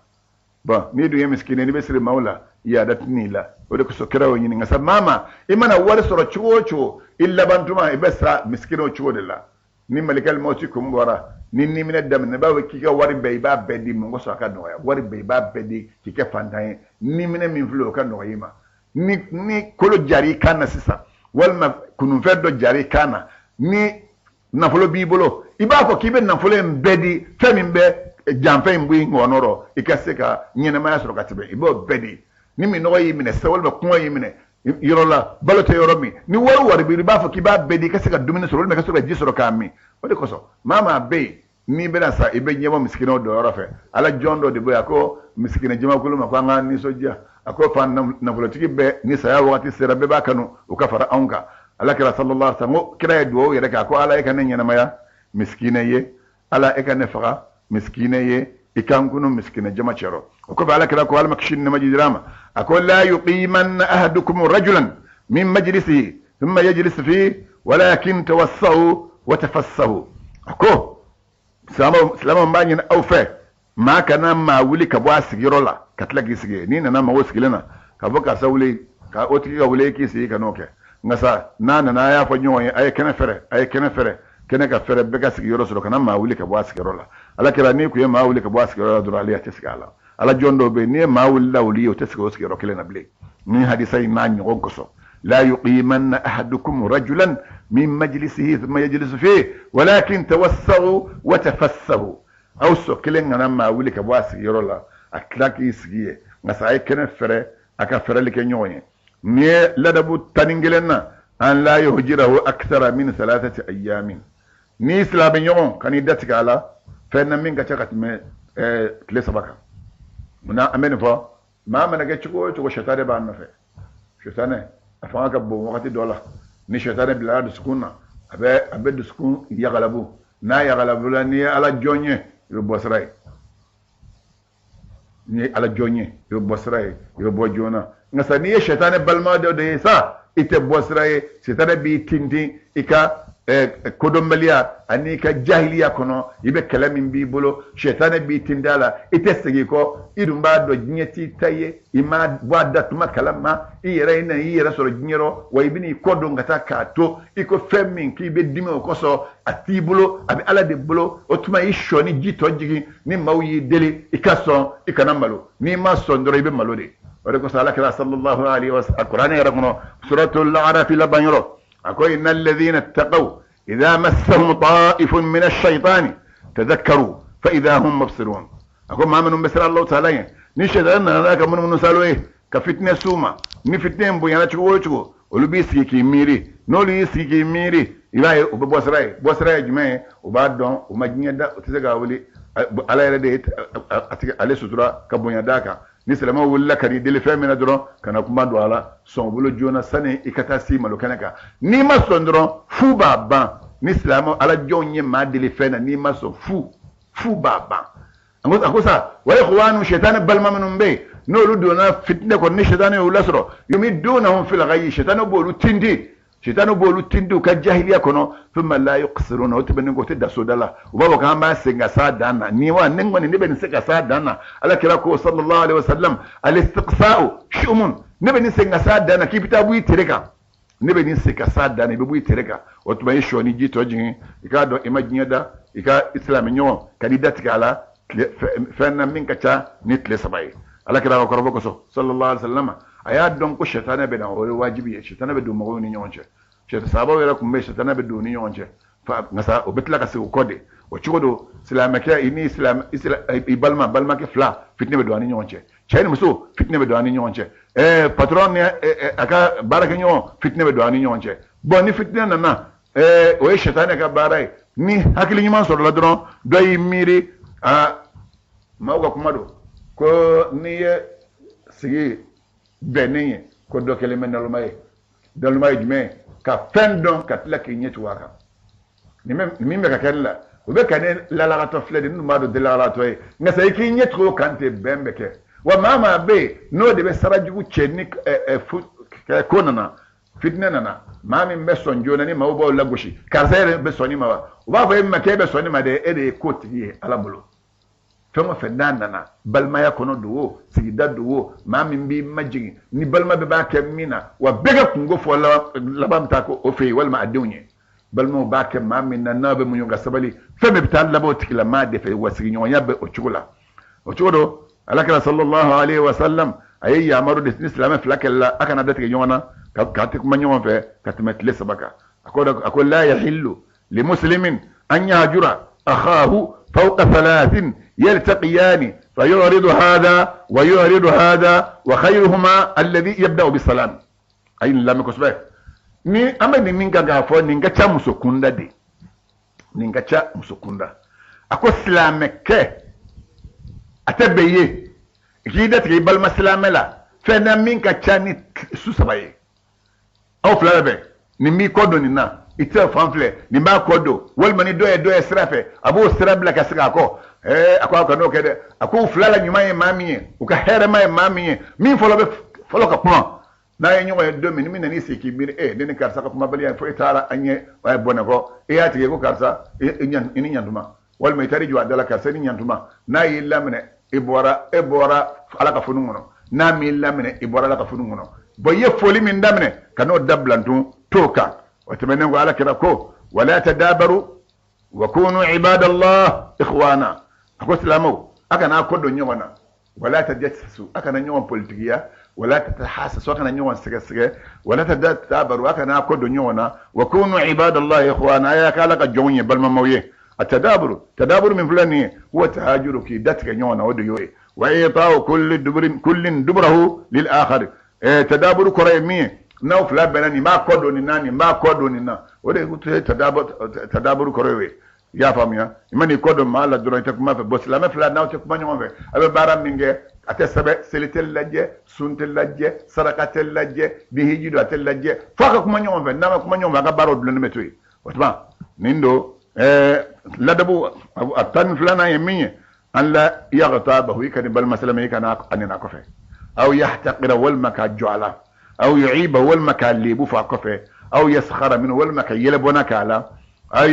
Bon, n'i dun ye misikini, n'i bɛ siri maaw la, yaada tɛ n'i la. O de kosɔn kira y'o ɲini. Nka sa maa ma, i mana wari sɔrɔ cogo o cogo, i laban tuma i bɛ sa misikini o cogo de la. Ni malikal mawti kun bɔra, ni niminɛ daminɛ, i b'a fɔ k'i ka wari bɛɛ i b'a bɛɛ di mun kosɔn a ka nɔgɔya. Wari bɛɛ i b'a bɛɛ di k'i kɛ fantan ye. Niminɛ min filɛ o ka nɔgɔya i ma. Ni kolo jara i kan na sisan, walima kununfɛn dɔ jara i kan na, ni nafolo b'i bolo, i b'a fɔ k'i bɛ nafolo in bɛɛ di fɛn min bɛ janfɛn in bɔ i ngɔnɔ rɔ, i ka se ka ɲɛnamaya sɔrɔ ka tɛmɛ, i b'o bɛɛ di. Ni minnɔgɔ y'i minɛ sisan, walima kɔngɔ y'i minɛ yɔrɔ la, balo tɛ yɔrɔ min, ni wari wari b'i bolo, i b'a fɔ k'i b'a bɛɛ di i ka se ka dumuni sɔrɔ, walima i ka se ka ji sɔrɔ k'a min. O de kosɔn maa maa bɛ yen n'i bɛna sa, i bɛ ɲɛbɔ misikinɛw dɔ yɔrɔ fɛ. Ala jɔn dɔ de bɛ yen, a ko misikinɛ jamakulu ma ko an ka nisɔndiya. A ko fa nafolotigi bɛɛ ni saya wagati sera, bɛɛ b'a kanu u ka fara anw kan. Ala kira sallallahu alaihi wasallam ko kira ye dugawu yɛrɛ kɛ, a ko Ala e ka ne ɲɛnamaya misikinɛ ye, Ala e ka ne faga misikinɛ ye, i ka n kunu misikinɛ jama cɛrɔ. O kɔfɛ Ala kira ko Ala ma kisi ni nɛɛma jira a ma, a ko la yuqimanna ahadukum rajulan min majlisihi thumma yajlis fi walakin tawassahu wa tafassahu. A ko silamɛw b'a ɲini aw fɛ, maa kana maa wuli ka bɔ a sigiyɔrɔ la ka tila k'i sigi. N'i nana mago sigilen na ka fɔ karisa wuli, ka o tigi ka wuli k'i sigi, ka n'o kɛ. Nka sa n'a nana, a y'a fɔ ɲɔgɔn ye, a ye kɛnɛ fɛrɛ, a ye kɛnɛ fɛrɛ, kɛnɛ ka fɛrɛ, bɛɛ ka sigiyɔrɔ sɔrɔ, kana maa wuli ka bɔ a sigiyɔrɔ la. Ala kira n'i kun ye maa wuli ka bɔ a sigiyɔrɔ la dɔrɔn, ale a tɛ sigi a la. Ala jɔn dɔw bɛ yen, n'i ye maa wuli la olu ye, o tɛ sigi o sigiyɔrɔ kelen na bilen. Ni hadisa in n'a ɲɔgɔn kosɔn, la yuqimanna ahadukum rajulan min majlisihi thumma yajlisu fihi walakin tawassahu wa tafassahu. Aw sɔ kelen kana maa wuli ka bɔ a sigiyɔrɔ la a tila k'i sigi yen, nka sa a ye kɛnɛ fɛrɛ, a ka fɛrɛli kɛ ɲɔgɔn ye. Nin ye ladabu 11 na, an la yuhjirahu akthara min thalathati ayamin. N'i silamɛ ɲɔgɔn kan'i datigɛ a la fɛn na min ka ca ka tɛmɛ tile 3 kan. Munna an bɛ nin fɔ? Maa mana kɛ cogo o cogo, sɛtanɛ b'a nɔfɛ. Sɛtanɛ a fanga ka bon wagati dɔ la. Ni sɛtanɛ bilara dusukun na, a bɛ dusukun yagalabu. N'a yagalabula, n'i ye Ala jɔn ye, i bɛ bɔ sira ye. N'i ye Ala jɔn ye, i bɛ bɔ sira ye, i bɛ bɔ joona. Nka sa n'i ye sɛtanɛ balima dɔ de ye sa, i tɛ bɔ sira ye. Sɛtanɛ b'i tintin i ka Kodɔnbaliya ani ka jahiliya kɔnɔ, i bɛ kɛlɛ min b'i bolo, sɛtanɛ b'i tinda la, i tɛ segin kɔ. I dun b'a dɔn diɲɛ t'i ta ye, i ma bɔ a da tuma kalama, i yɛrɛ i na i yɛrɛ sɔrɔ diɲɛ rɔ, wa i bɛn'i kɔ don ka taa k'a to i ko fɛn min k'i bɛ dimi o kosɔn, a t'i bolo, a bɛ Ala de bolo. O tuma i sɔ ni ji tɔ jigin, ni maaw y'i deli i ka sɔn, i kana malo. N'i ma sɔn dɔrɔn i bɛ malo de. O de kosɔn Ala kira sallallahu alaihi wa sallam Kuranɛ yɛrɛ kɔnɔ suratul Araf laban yɔrɔ, a ko innal ladhina ittaqaw idha massahum ta'ifun min ash-shaytani tadhakkaru fa idha hum mubsirun. A ko maa minnu bɛ siran Alahu taala ɲɛ, ni sɛtanɛ nana n'a ka munumunu salo ye ka fitinɛ s'u ma, ni fitinɛ in bonyana cogo o cogo, olu b'i sigi k'i miiri. N'olu y'i sigi k'i miiri, i b'a ye u bɛ bɔ sira ye. Bɔ sira ye jumɛn ye? U b'a dɔn u ma diɲɛ da, u tɛ se k'a wuli. Ala yɛrɛ de ye a tigi ale sutura ka bonya d'a kan. Ni silamɛw wulila ka n'i deli fɛn min na dɔrɔn, kana kuma don a la, sɔn u bolo joona sani i ka taa s'i malo kɛnɛ kan. N'i ma sɔn dɔrɔn fu b'a ban. Ni silamɛw ala jɔnw ye maa deli fɛn na, n'i ma sɔn fu, fu b'a ban. A ko sa wa ikhwanu, sɛtanɛ balima minnu bɛ yen n'olu donna fitinɛ kɔnɔ, ni sɛtanɛ y'u lasɔrɔ, yumidunahum fil ghayyi, sɛtanɛ b'olu tinti, sɛtanɛ b'olu tinti u ka jahiliya kɔnɔ. Thumma la yuqsiruna, o tɛmɛnen kɔ o tɛ da soda la, u b'a fɔ k'an b'a sen ka s'a dan na. Ni wa ne kɔni ne bɛ nin se ka s'a dan na. Ala kira ko sallallahu alaihi wasallam, al-istiqsa'u shu'mun, ne bɛ nin sen ka s'a dan na, k'i bɛ taa bɔ i tere kan. Ne bɛ nin sen ka s'a dan na, i bɛ bɔ i tere kan. O tuma i sɔ ni ji tɔ jigin, i k'a dɔn i ma diɲɛ da, i ka silamɛ ɲɔgɔn ka n'i datigɛ a la fɛn na min ka ca ni tile 3 ye. Ala kira ka kɔrɔfɔ kosɔn sallallahu alaihi wasallam, a y'a dɔn ko sɛtanɛ bɛ na, o ye wajibi ye. Sɛtanɛ bɛ don mɔgɔw ni ɲɔgɔn cɛ. Sahabaw yɛrɛ tun bɛ sɛtanɛ bɛ don u ni ɲɔgɔn cɛ. Nka sa o bɛ tila ka segin o kɔ de. O cogo don silamɛkɛ i ni silamɛ, i sila, i balima, balimakɛ fila fitinɛ bɛ don an ni ɲɔgɔn cɛ. Cɛ ni muso fitinɛ bɛ don an ni ɲɔgɔn cɛ. Patron ni a ka baarakɛɲɔgɔn fitinɛ bɛ don an ni ɲɔgɔn cɛ. Bon, ni fitinɛ nana, o ye sɛtanɛ ka baara ye. Ni hakili ɲuman sɔrɔla dɔrɔn, dɔ y'i miiri, maaw ka kuma don ko n'i ye sigi bɛnnen ye ko dɔ kɛlen bɛ naloma ye. Naloma ye jumɛn ye? Ka fɛn dɔn ka tila k'i ɲɛ tugu a kan. Nin min bɛ ka kɛ ne la, o bɛ ka ne lalagatɔ filɛ de, ninnu b'a dɔn delagatɔ ye. Nka sa i k'i ɲɛ tugu o kan ten, bɛn bɛ kɛ. Wa maa maa bɛ yen n'o de bɛ sara jugu cɛ ni ko nana, fitinɛ nana, maa min bɛ sɔn joona ni maaw b'aw lagosi, karisa yɛrɛ bɛ sɔn nin ma wa? U b'a fɔ e ma k'e bɛ sɔn nin ma dɛ, e de ye ko tigi ye Ala bolo. Fɛn o fɛn n'a nana, balimaya kɔnɔ don o, sigida don o, maa min b'i majigin, ni balima bɛɛ b'a kɛ min na, wa bɛɛ ka kunko fɔ laban bɛ taa ko o fɛ yen walima a denw ye. Balimaw b'a kɛ maa min na, n'a bɛ muɲu ka sabali, fɛn bɛɛ bɛ taa laban o tigilamaa de fɛ, wa sigiɲɔgɔnya bɛ o cogo la. O cogo don, Ala kira sallallahu alaihi wa sallam a ye yamaru de ni silamɛ fila kɛlɛla, a kana datigɛ ɲɔgɔn na, k'a tɛ kuma ɲɔgɔn fɛ ka tɛmɛ tile 3 kan. A ko la yahillu li muslimin an yahjura akhahu fawqa thalathin yaltaqiyani fayuridu hadha wa yuridu hadha wa khayruhuma alladhi yabda'u bisalam. A ye nin lamɛn kosɛbɛ. Ni an bɛ nin min kan k'a fɔ, nin ka ca muso kunda de. Nin ka ca muso kunda. A ko silamɛkɛ, a tɛ bɛn i ye k'i datigɛ i balima silamɛ la fɛn na min ka ca ni su 3 ye. Aw fila bɛ bɛn, nin b'i kɔ don nin na, i tɛ fan filɛ, nin b'a kɔ don, walima ni dɔ ye dɔ ye sira fɛ, a b'o sira bila ka segin a kɔ. A ko aw kan'o kɛ dɛ. A ko u fila la ɲuman ye maa min ye, u ka hɛrɛma ye maa min ye, min fɔlɔ bɛ fɔlɔ ka kuma. N'a ye ɲɔgɔn ye don min, ni min nan'i sigi k'i miiri, ne ni karisa ka kumabaliya fo e taara an ɲɛ, a ye bɔnɛ kɔ, e y'a tigɛ ko karisa, i ni ɲantuma, walima i taar'i jɔ a da la, karisa i ni ɲantuma. N'a y'i laminɛ, e bɔra Ala ka funu kɔnɔ. N'a m'i laminɛ, i bɔra Ala ka funu kɔnɔ. Bon, i ye foli min daminɛ, ka n'o dabila tun, t'o kan. O tɛmɛnen kɔ, Ala kira ko, wala tadabaru wa kunu ibadallah ikhwana. A ko silamɛw, a kana ko don ɲɔgɔn na. Wala tajassasu, a kana ɲɔgɔn politikiya. Wala tatahassasu, a kana ɲɔgɔn sɛgɛsɛgɛ. Wala tadabaru, a kana ko don ɲɔgɔn na. Wa kunu ibadallah ikhwana, a y'a kɛ Ala ka jɔnw ye, balimamaw ye. A tadaburu, tadaburu min filɛ nin ye, huwa tahajuru, k'i datigɛ ɲɔgɔn na, o de y'o ye. Wa ita'u kulli dubrin, kullin duburahu lil akhar. Tadaburu kɔrɔ ye min ye, n'aw fila bɛnna, nin b'a kɔ don nin na, nin b'a kɔ don nin na, o de ye tadaburu kɔrɔ ye. I y'a faamuya? I man'i kɔ don maa la dɔrɔn, i tɛ kuma fɛ. Bon, silamɛ fila n'aw tɛ kuma ɲɔgɔn fɛ, a bɛ baara min kɛ, a tɛ sɛbɛn, seli tɛ lajɛ, sun tɛ lajɛ, saraka tɛ lajɛ, ni hiji don a tɛ lajɛ, f'a ka kuma ɲɔgɔn fɛ. N'a ma kuma ɲɔgɔn fɛ, a ka baaraw dulonnen bɛ to yen. O tuma, nin don, ladabu a 12nan ye min ye, an la yaghtabahu, i kana balima silamɛ, i kana a nɛni a kɔfɛ. Aw yahtaqira, walima k'a jɔ a la. Aw yu'iba, walima k'a lebu fɔ a kɔfɛ. Aw yaskhara minhu, walima ka yɛlɛbɔnna k'a la, aw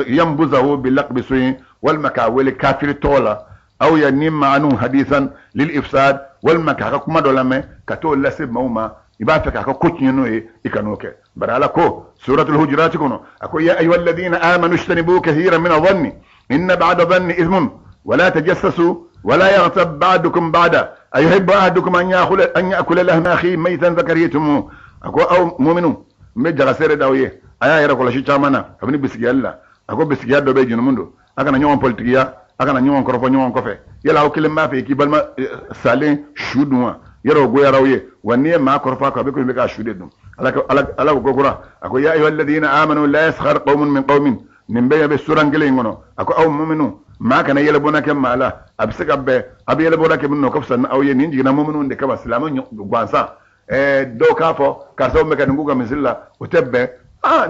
yanbuzahu bilaqbi su'in, walima k'a wele kafiri tɔgɔ la, aw yanimma anhu hadisan lil ifsad, walima k'a ka kuma dɔ lamɛn ka t'o lase maaw ma, i b'a fɛ k'a ka ko tiɲɛ n'o ye, i kan'o kɛ. Bari Ala ko suratul hujurat kɔnɔ, a ko ya ayyuha alladhina amanu ijtanibu kathiran min adh-dhanni inna ba'da dhanni ithmun wala tajassasu wala yaghtab ba'dukum ba'da ayuhibbu ahadukum an ya'kula lahma akhihi maytan fakarihtumuh. A ko aw mu'minu, n bɛ jaga seere d'aw ye, a y'a yɛrɛ kɔlɔsi caman na kabini bisigiyali la. A ko bisigiya dɔ bɛ junumu don, a kana ɲɔgɔn politigiya, a kana ɲɔgɔn kɔrɔfɔ ɲɔgɔn kɔfɛ. Yala aw kelen b'a fɛ k'i balima salen su dun wa? Yɔrɔ o goyara aw ye wa? N'i ye maa kɔrɔfɔ a kan, a bɛ komi i bɛ k'a su de dun. Ala ko kura, a ko ya ayyuha alladhina amanu la yaskhar qaumun min qaumin. Nin bɛɛ bɛ suran kelen in kɔnɔ. A ko aw muminu, maa kana yɛlɛbɔnna kɛ maa la, a bɛ se ka bɛn a bɛ yɛlɛbɔnna kɛ minnu na, o ka fisa ni aw ye. Nin jiginna muminu de kama, silamɛ gansan. Dɔw k'a fɔ karisa bɛ ka nin k'u ka misiri la, o tɛ bɛn.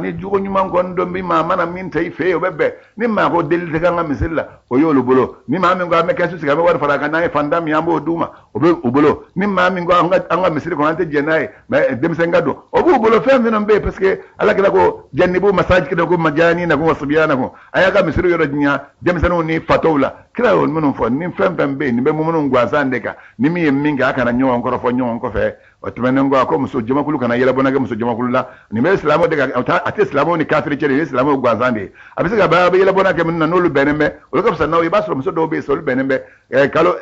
Ni jogo ɲuman kɔni dɔn bi maa mana min ta i fɛ yen, o bɛ bɛn. Ni maa ko deli tɛ k'an ka misiri la, o y'olu bolo. Ni maa min ko an bɛ kɛsu sigi, an bɛ wari fara a kan, n'an ye fantan min ye, an b'o d'u ma, o bɛ u bolo. Ni maa min ko an ka misiri kɔnɔ an tɛ jɛn n'a ye, mais denmisɛn ka don, o b'u bolo. Fɛn minnu bɛ yen, parce que Ala kira ko jannibu masajidakum majaninakum wa sibyanakum, a y'a ka misiri yɔrɔ janya denmisɛnninw ni fatɔw la. Kira y'o minnu fɔ, ni fɛn fɛn bɛ yen, nin bɛ mumunu gansan de kan. Ni min ye min kɛ, a kana ɲɔgɔn kɔrɔfɔ ɲɔgɔn kɔfɛ. O tɛmɛnen kɔ, a ko muso jamakulu kana yɛlɛbɔnna kɛ muso jamakulu la. Nin bɛ silamɛw de kan, a tɛ silamɛw ni kafiri cɛ de ye, silamɛw gansan de ye. A bɛ se ka bɛn a bɛ yɛlɛbɔnna kɛ minnu na, n'olu bɛnnen bɛ, olu ka fisa n'aw ye. I b'a sɔrɔ muso dɔw bɛ yen, olu bɛnnen bɛ kalo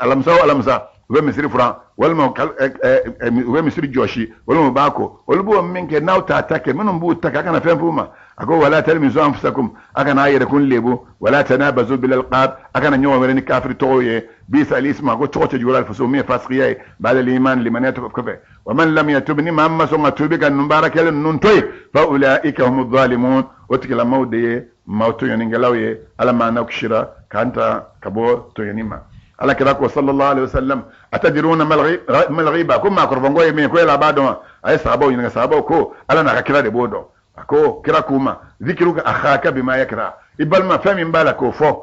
alamisa o alamisa, u bɛ misiri furan, walima u bɛ misiri jɔsi, walima u b'a ko. Olu b'o min kɛ, n'aw t'a ta kɛ, minnu b'u ta kɛ, a kana fɛn f'u ma. A ko wala talmizu anfusakum, a kana a yɛrɛkun lebu, wala tanabazu bil alqab, a kana ɲɔgɔn wele ni kafiri tɔgɔw ye. Bisa al ismu, a ko tɔgɔ cɛ juguya alfusuq, min ye fasikiya ye, ba'da al-iman, limaniya tɔgɔ kɔfɛ. Wa man lam yatub, ni maa ma sɔn ka tuubi ka ninnu baara kɛlen ninnu to yen, fa ulaika humu zalimun, o tigilamaw de ye maaw tɔɲɔnikɛlaw ye. Ala m'an n'aw kisira k'an ta ka bɔ tɔɲɔni ma. Ala kira ko sallallahu alaihi wasallam, atadiruna mal ghiba, ko maa kɔrɔfɔnkɔ ye min ye, ko yala a b'a dɔn wa? A ye sahabaw ɲininka, sahabaw ko Ala n'a ka kira de b'o dɔn. A ko kira k'u ma, zikiruka akhaka bima yakra, i balima fɛn min b'a la k'o fɔ,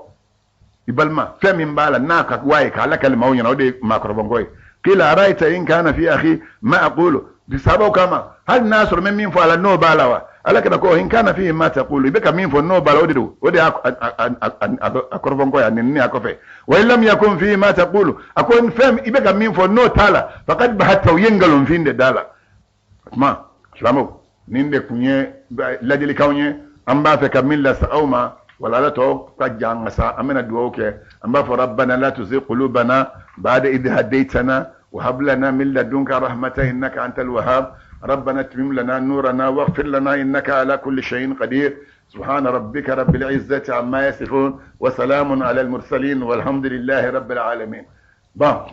i balima fɛn min b'a la n'a ka waa ye k'a lakali maaw ɲɛna, o de ye maa kɔrɔfɔnkɔ ye. Qila ara'ayta in kana fi akhi ma aqulu, sahabaw kama hali n'a sɔrɔ n bɛ min fɔ a la n'o b'a la wa? Ala kira ko in kana fihi ma taqulu, i bɛ ka min fɔ n'o b'a la, o de don, o de y'a a kɔrɔfɔnkɔ ye, a nɛni a kɔfɛ. Wa in lam yakun fihi ma taqulu, a ko fɛn i bɛ ka min fɔ n'o t'a la, faqad bahatta, u ye nkalonfin de d'a la. O tuma silamɛw, nin de kun ye ladilikanw ye an b'a fɛ ka min lase aw ma. Wala ala tɔ ka jan ka sa, an bɛna dugawu kɛ. An b'a fɔ rabbana la tuzigh qulubana ba'da idh hadaytana wa hab lana min ladunka rahmatan innaka antal wahhab rabbana atmim lana nurana waghfir lana innaka ala kulli shay'in qadir subhana rabbika rabbil izzati amma yasifun wa salamun ala al mursalin walhamdulillahi rabbil alamin. Bon.